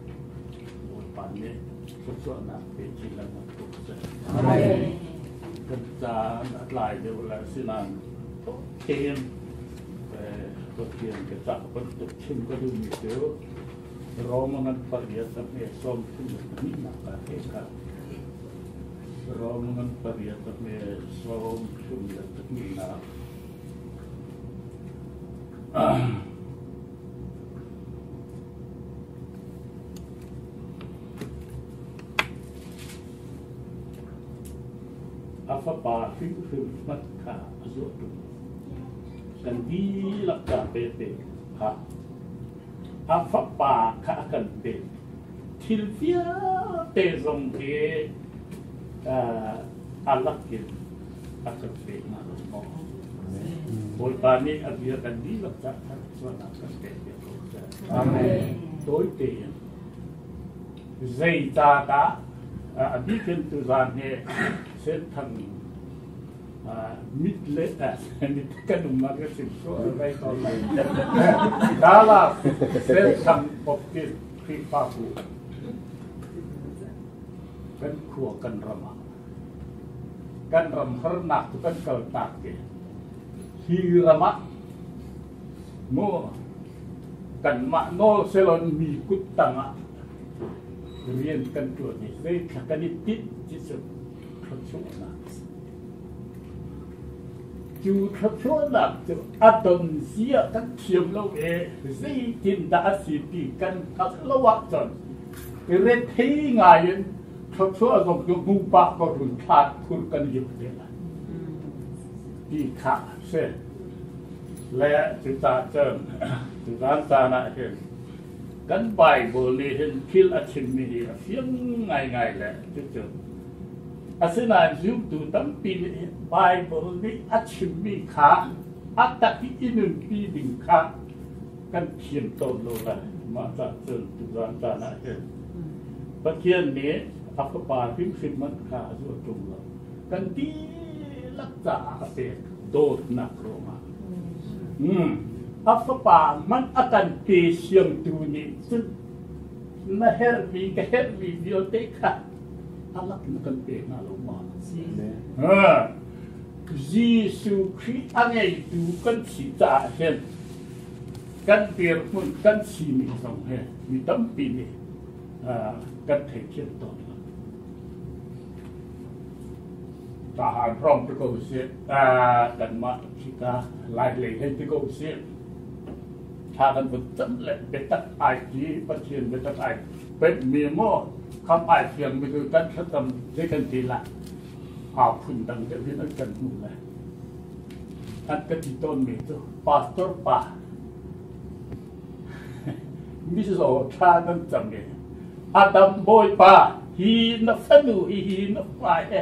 Bawipa nih thluachuahnak pe chin lengmang ko seh. Kan caan a tlai deuh le sinain tein Pathian biacah bantuk chim ka duhmi cu Roma ngan pariat a hme 32nak ah he kha Roma ngan pariat a hme 32nak A fapa hrimhrim hmanh kha a zuah ṭung. Kan dihlak ca pete kha a fapa kha a kan pek. Thil vialte zong hi a lakin a kan pek hna lo maw? Bawipa nih a bia kan dihlak ca thar kan pek piak ko seh. Amen. Tawi tein zeicahdah a bikin tuzaan hi Senthang mit le mit kan umnak ka sim so rei ko lai. Dallas Senthang Baptist Khrihfabu kan khua kan ram ah kan ram harnak cu kan kal tak ke hi ram ah Maw kanmah nawl selon mi kut tangah rian kan ṭuan i zeithla kan i tinh ti cu thluachuahnak a si. Cu thluachuahnak cu a don zia kan thiam lo i zeitindah a si ti kan hngalh lo ahcun rethei ngai in thluachuah zong cu hmu pah ko run thlat khur kan liam te lai ti kha a si. Le cucaah cun tuzaan caan ah hin kan Bible nih hin thil a chimmi hi a fiang ngaingai le cucu asinain zumtu tampi nih Bible nih a chimmi kha a tak i i nunpi ding kha kan thiam tawn lo le mah cah cun tuzaan caan ah hin Pathian nih a fapa hrimhrim man kha a zuah ṭung lo. Kan dihlak. dihlak caah a pek dawtnak ruangah. A fapa hmanh a kan pe siangtu nih cun na herhmi ka herhmi vialte kha a lak na kan pe hna lo ma? Jesuh Khrih a ngeitu kan si caah hin kan dirhmun kan sining zong hi mi tampi nih kan theithiam tawn lo. Tahan hrawng ti ko sih, kanmah khika Lai lei hei ti ko sih. Thla kan vun cam le biatak ai ti, Pathian biatak ai pet mi maw kham ai fiang mi cu kan thlacam zei kan ti la. Aa phun dang deuh in an kan hmuh le an ka ti tawnmi cu pastor pa mizaw thla nan cam i Adam bawipa hi na fanu hi hi na fa he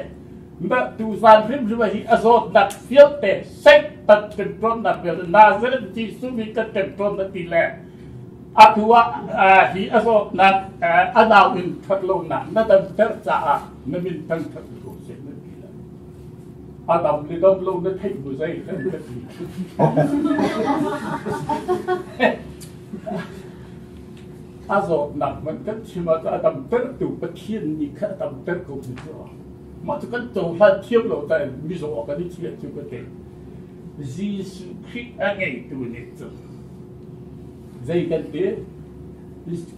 na tuzan hrimhrim hi a zawtnak vialte Satan ṭemṭawnnak vialte Nazareth Jesuh mi kan ṭemṭawn na ti le atu ah hi a zawtnak a nau in ṭhat lonak na damter caah na min thangṭhat ko seh na ti lai. A dam le dam lo na theih bu zei kan ka ti. A zawtnak hmanh kan chim ah a damtertu Pathian nih khan a damter ko mi cu mah cu kan cohlan thiam lo ta mizaw kan i chiah cu ka ti. Jesuh Khrih a ngeitu nih cun zei kan ti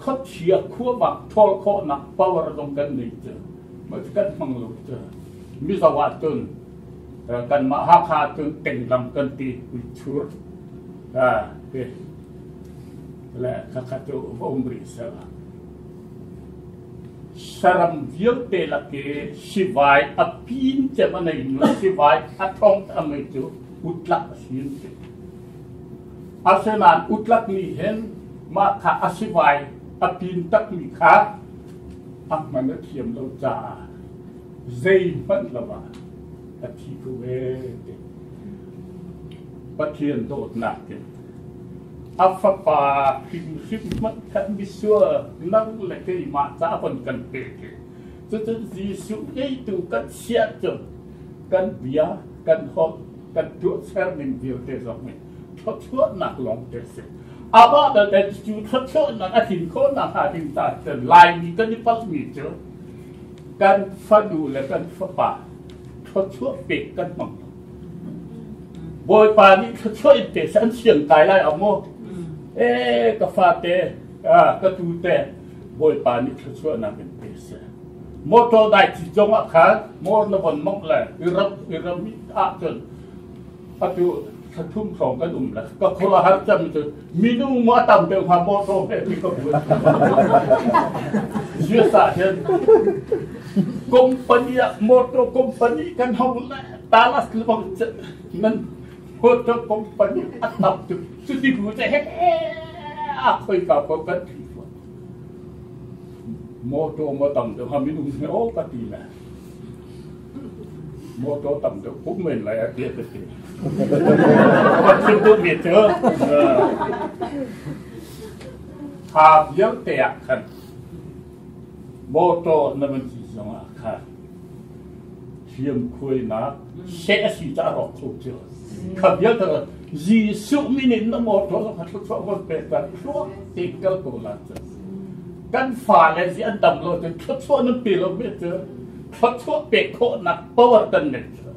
khuachia khuavang ṭhawl khawhnak power zong kan nei cu mah cu kan hmang lo cu Mizo ahcun kanmah Hakha ahcun tenglam kan ti uichur le khakha cu va um rih seh saram vialte lak i sivai a pin cem a nei nu sivai a ṭhong a ngei cu utlak a si ti. Asinain utlak nih hin mah kha a sivai a pin takmi kha a hman a thiam lo caah zeihmanh lo ah a thi ko ee ti. Pathian dawtnak in a fapa hrimhrim hmanh khan misual nang le keimah ca von kan pek i cucun Jesuh ngeitu kan chiah cu kan bia kan holh kan tuahser ning vialte zong nih thluachuahnak lawng te si. Amah belte cu thluachuahnak a tlin khawhnak hnga ding caah cun Laimi kan i palhmi cu kan fanu le kan fapa thluachuah pek kan hmang lo. Bawipa nih thluachuah in pe seh an siang kai lai au maw? Ee ka fate, ka tute, Bawipa nih thluachuahnak in pe seh. Motor dai ci zong ah khan mor na von mongh le i ram i ram ahcun atu thla thum hrawng kan um le ka khua har cam cu minung maw a tam deuh hnga motor he ti ka buat. US ah hin company ah motor company kan hong le Dallas lebang nan motor company a tam tuk cuti bu te he a khoi ka ko kan thi motor ma tam deuh ha minung he o ka ti le motor tam deuh pum men lai a ti ka ti ka chim duh mi cu ha vialte ah khan motor na man si zong ah khan thiamkhuainak seh a si caah rawk kho cu kha vialte Jesuh min in na motor zong kha thluachuah von pek ta thluak te kal ko la cu kan fale zi an dam lo cun thluachuah nan pe lo mi cu thluachuah pek khawhnak power kan ngei cu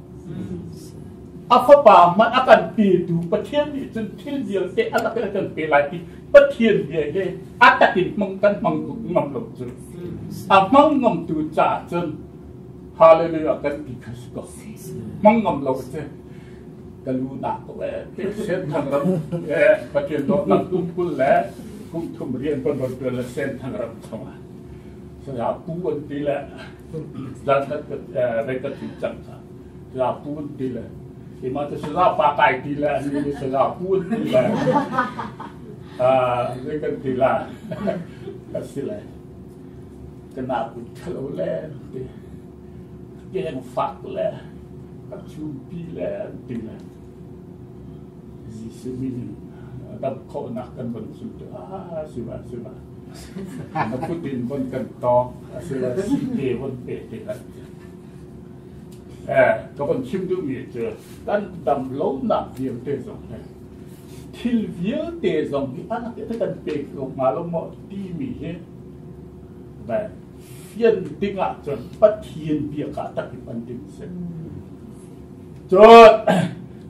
a fapa hmanh a kan petu Pathian nih cun thil vialte a lak in a kan pe lai ti Pathian bia hi a takin hmang kan hmang ngam lo cu a hmang ngamtu caah cun Hallelujah kan ti kha si ko. Hmang ngam lo si. Ka lu nak ko eh. Sen thang ram eh Pathian dawtnak kum kul le kum thum rian kan ron tuan le sen thang ram chungah. Saya pu an ti le zan khat ka ka ti cang ka. Saya pu an ti le ima te saya pa kai ti le ani ni saya pu an ti le ah kan ti la ka si le. Ka nak ṭhalo le ti keng fak le a chumpi le an ti le Jesuh min in dam khawhnak kan von zul tu ah si ba si ba na kut in von kan tawk asila si te von pe te kan ti. Ka von chim duhmi cu kan dam lonak vialte zong hi thil vialte zong hi a rak kan pek ko hnga lo maw timi hi fian ding ahcun Pathian bia kha tak in an ding si. Cun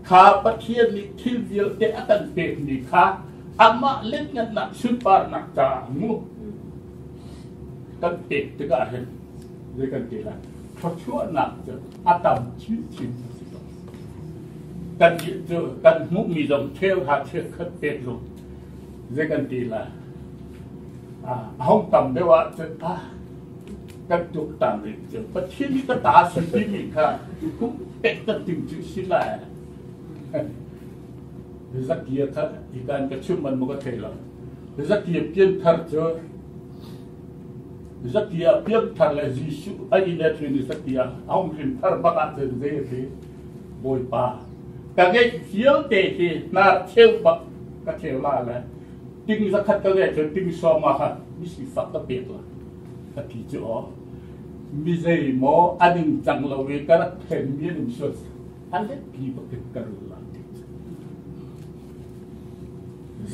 kha Pathian nih thil vialte a kan pekmi kha amah lianngannak sunparnak caah mu kan pek tikah hin zei kan ti lai thluachuahnak cu a tam chinchin a si ko. Kan cu kan hmuhmi zong cheu ha cheukhat pek zong zei kan ti lai a hong tam deuh ahcun kan tuaktan rih cu Pathian nih ka ta si timi kha kum pek kan tim cu si lai. Zakia kha ikan ka chim man mo ka thei lo. Zakia pian thar cu Zakia pian thar le Jesuh a inn a tlun i Zakia a hung hrin thar bak ahcun zei a si? Bawipa ka ngeih vialte hi hnar cheu bak ka cheu la le ting zakhat ka ngeih cun ting sawm ah khan misifak ka pek la ka ti cu aw mi zei maw a ning cang lo i ka rak then mi an um sual a let pi bak in ka rul la ti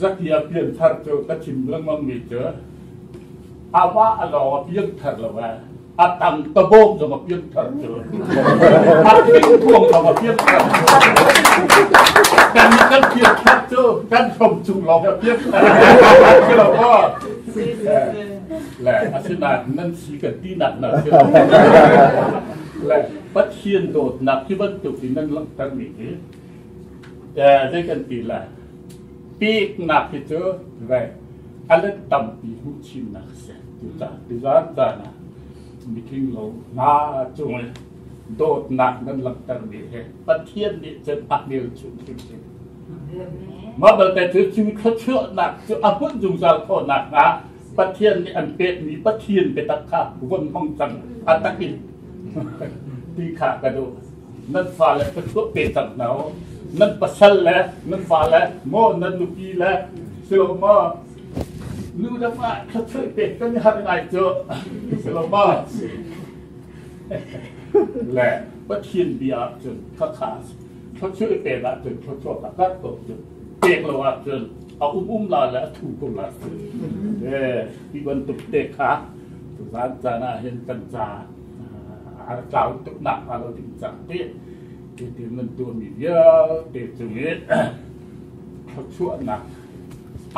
Zakia pian thar cu ka chim lengmang mi cu awa a lawng a pian thar lo eh a tang tabawm zong a pian thar cu a thingkuang zong a pian thar cu kan kan pian thar cu kan hrom chung lawng a pian thar si lo maw le asinain nan si kan ti nak na si lo le Pathian dawtnak hi bantuk in nan langhter mi hi zei kan ti lai peknak hi cu ve a let tampi hmuh chinnak a si. Cucaah tuzaan caan ah mitling lo hna cung i dawtnak nan langhtermi hi Pathian nih cun a hmelchunh hrimhrim. Mah belte cu cu thluachuahnak cu a hmunh zungzal khawh nakhnga Pathian nih an pekmi Pathian biatak kha von hmang cang a tak in ti kha ka duh. Nan fale thluachuah pe cang hna u. Nan pasal le nan fale maw nan nupi le silo maw nu le pa thluachuah pek kan i harh ngai cu silo maw le Pathian bia ahcun khakha thluachuah pek ahcun thluachuah ka karh ko cu pek lo ahcun a um um la le a thu ko la ti bantuk te kha tuzaan caan ah hin kan ca a tlau tuk nak hnga lo ding cang ti ti nan tuahmi vialte cung i thluachuahnak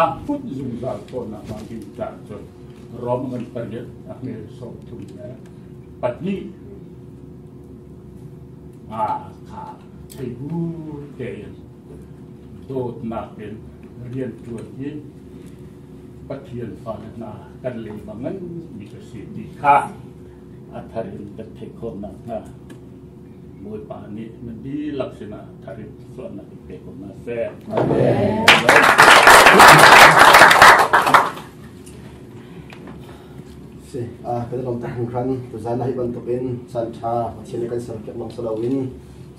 a hmunh zungzal tawnnak hnga ding caah cun Rom ngan pariat a hmel 32 a kha thei bu tein dawtnak in rian ṭuan hi Pathian fale hna kan lehmah nganmi a si ti kha a thar in kan theih khawh nakhnga Bawipa nih nan dihlak sinah thar in thluachuahnak in pe ko hna seh. Amen. Si, kan lawm tuk hringhran. Tuzan hi bantukin caan ṭha Pathian nih kan serpiak lawng si loin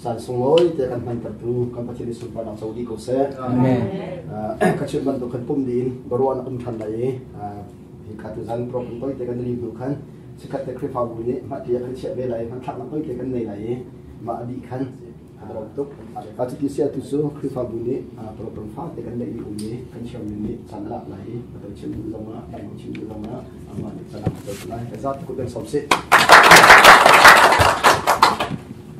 caan sunglawi te kan hmantertu kan Pathian nih sunparnak co dih ko seh. Amen. Ka chim bantuk kan pum dih in baruah na um ṭhan lai i hi kha tuzan program toi te kan lim hnu khan sikhat te Khrihfabu nih mah ti kan chiah ve lai hmanthlak nak toi te kan nei lai i mah a dih khan a rawk tuk. Ka cuti si atu cu Khrihfabu nih program fate kan neih mi um i kan chairman nih caan a lak lai i a toi chim duh zongah dang chim duh zongah amah nih caan a toi lai. Ka zat kut kan sawm sih.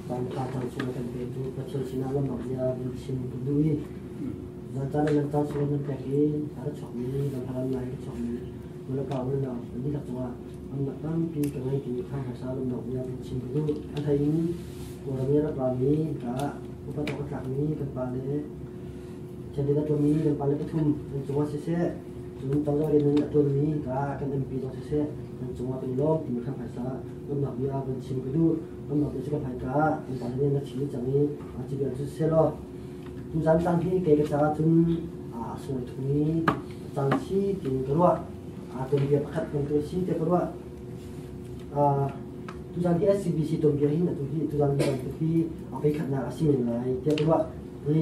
Caan ṭha caan sung kan petu Pathian sinah lawmhnak bia kan chim kan duh i zan caan le caan sung kan pek i a ra chuakmi lamhalan ngai a chuakmi nulapa unau an dihlak cungah amnak tampi ka ngei timi kha hmaisa lawmhnak bia kan chim ka duh. A hlei in Kawlram i rak rami ka upat awk a tlakmi kan pa le Chandin a ṭuanmi kan pa le pathum an cungah siseh, cun cozah rian in a ṭuanmi ka kan MP zong siseh, an cungah kan i lawm timi kha hmaisa lawmhnak bia kan chim ka duh. Lawmhnak bia cu ka hmaika kan pa le nih na chim cang i cu bia cu siseh law tuzan caan hi kei ka caah cun a sunglawi tukmi caan si tiin ka ruah. Tuanbia pakhat bantuk a si tiah ka ruah. Tuzan hi SCBC tuanbia hin atu hi tuzan hi bantuk hi a voikhatnak a si men lai tiah ka ruah. Hi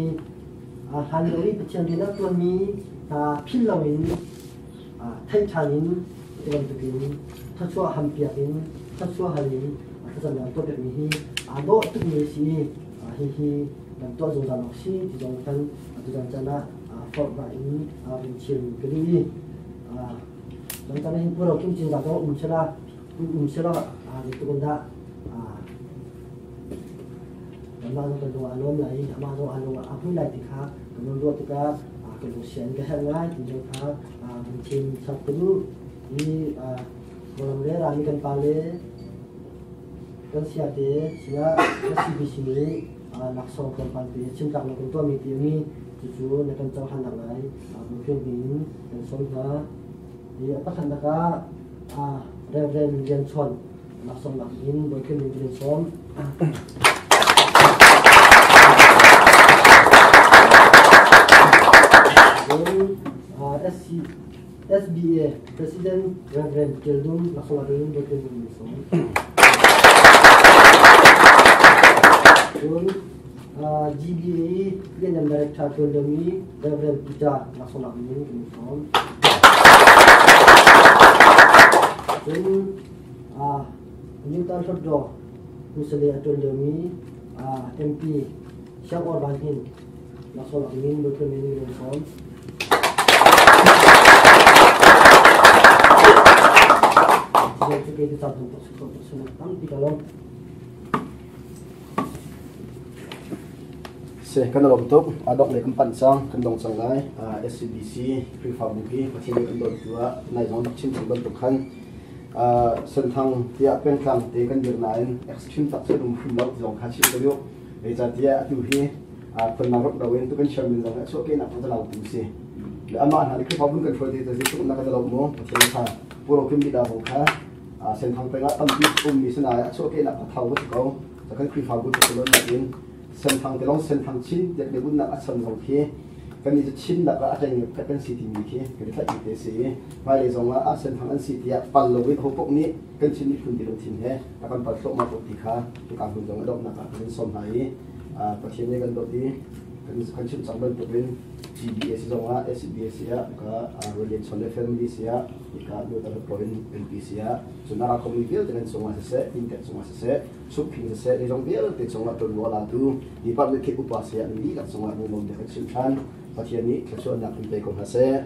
hlan lio i Pathian rian a ṭuanmi hna philh loin theih ṭhan in ti bantukin thluachuah hampiak in thluachuah hal in thlacamnak tuah piakmi hi Aa dawh tukmi a si i hihi kan tuah zungzal awk si ti zong kan tuzan caan ah forh in vun chim ka duh i zan caan hin puro kim cin zong um sela um sela zeitluk in dah kanmah zong kan lung aa lawm lai i amah zong aa lung aa hmui lai ti kha kan lung ruah tikah kan lung sian ka herh ngai ti zong kha vun chim chap ka duh i Kawlram le rami kan pa le kan siate sinah na CBC nih laksawng tlawmpal te chimtlak na kan tuahmi ti mi cucu na kan cohlan lai mufim in kan sawm hna. I a pakhatnak ah Reverend Lian Chawn laksawng lak in Bawikim in kan sawm. Cun SC SBA President Reverend Kildum laksawng lak in Bawikim in kan sawm. Cun GBA Lianngan Director ṭuan liomi Reverend Peter laksawng in kan sawm. Cun Newton Hlutdaw Musale a ṭuan liomi MP Siang Or Van Hin laksawng in Lutheran in kan sawm. Tampi ka lawm. Si kan lawm tuk. A dongh lei kan panh cang. Kan dong cang lai. SCBC Khrihfabu hi Pathian nih kan dawt tu ah nai zong rak chim cang bantuk khan Senthang tiah pengtlang te kan dir nain extreme tak cu um hrim lo ti zong kha chim ka duh. Zeicahtiah atu hi phunnak rop loin tu kan chairman zong a chuahkehnak zong lau tu si. Le amah hna nih Khrihfabu kan hruai te zeitluk na kan lo mu Pathian kha puro kim bida zong kha Senthang peng ah tampi ummi sinai a chuahkehnak a thau ka si ko. Kan Khrihfabu cu lon in Senthang te lawng Senthang Chin tiah biabunnak a chan zong khi kan i Chin lak ah a tleng kan si timi khi kan i tlaih te si i hmailei zong ah Senthang an si tiah pal lo in hopok nih kan Chin miphun ti lungthin he a kan pal thluahmah ko ti kha hika hmun zong a donghnak ah kan sawm hna i Pathian nih kan dawt i kan chim cang bantukin GBA si zong ah SCBA si ah ka Relian Chon le family si ah hika nu ta in NP si ah cun a ra mi vialte kan cungah siseh inntek cungah siseh Sukphing siseh zeizong vialte cungah ṭuanvo a latu department kip upa saya an dihlak cungah lunglawm bia kan chim ṭhan. Pathian nih thluachuahnak in pe ko hna seh.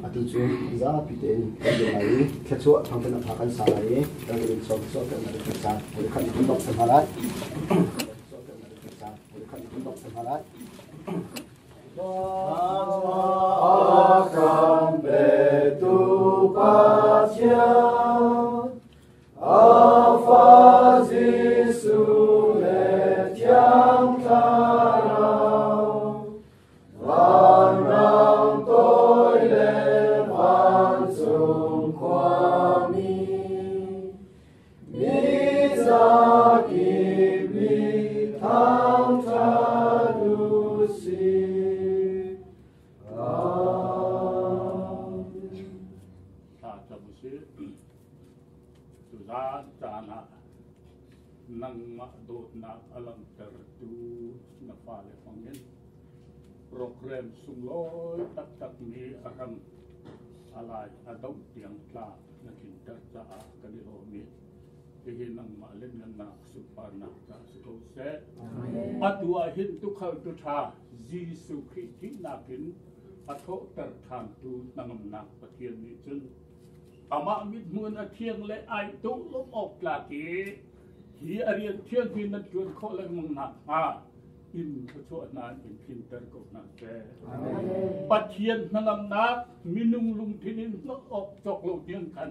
Atu cu zapi tein kan dir lai i thluachuah thangṭhat a pha kan sa lai i kan in sawm thluachuah kan kan sa. Khat kan bok hna lai. Khat kan bok hna lai. Kan petu Pathian A fa Jesuh le Thiang Thlarau, vanrang toi le vancung khuami, mi zakip nih thangṭhat u sih. Amen. Thla cam usih. Tuzaan caan ah nangmah dawtnak a langhtertu na fale hmangin program sunglawi taktakmi a hram a lai a dongh tiang tla na tlinter caah kan i lawm i hihi nangmah lianngannak sunparnak caah si ko seh. Atu ah hin tukhaltu ṭha Jesuh Khrih thihnak in a thawhter ṭhantu hnangamnak Pathian nih cun Amah mithmuh in a thiang le ai dawh lawm awk tlak i hi a rian thiang hi nan ṭuan khawh lengmang nakhnga in thluachuah hna in tlinter ko hna seh. Pathian hnangamnak minung lungthin in hngalh awk cawk lo tiang khan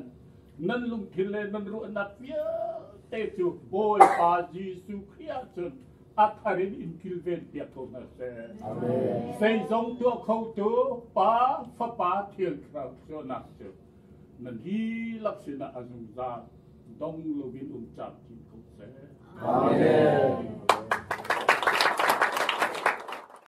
nan lungthin le nan ruahnak vialte cu Bawipa Jesuh Khrih ahcun a thar in in kilven piak ko hna seh. Zeizong tuah khotu Pa, Fapa, Thiang Thlarau sualnak cu nan dihlak sinah a zungzal dong loin um camcin ko seh. Amen.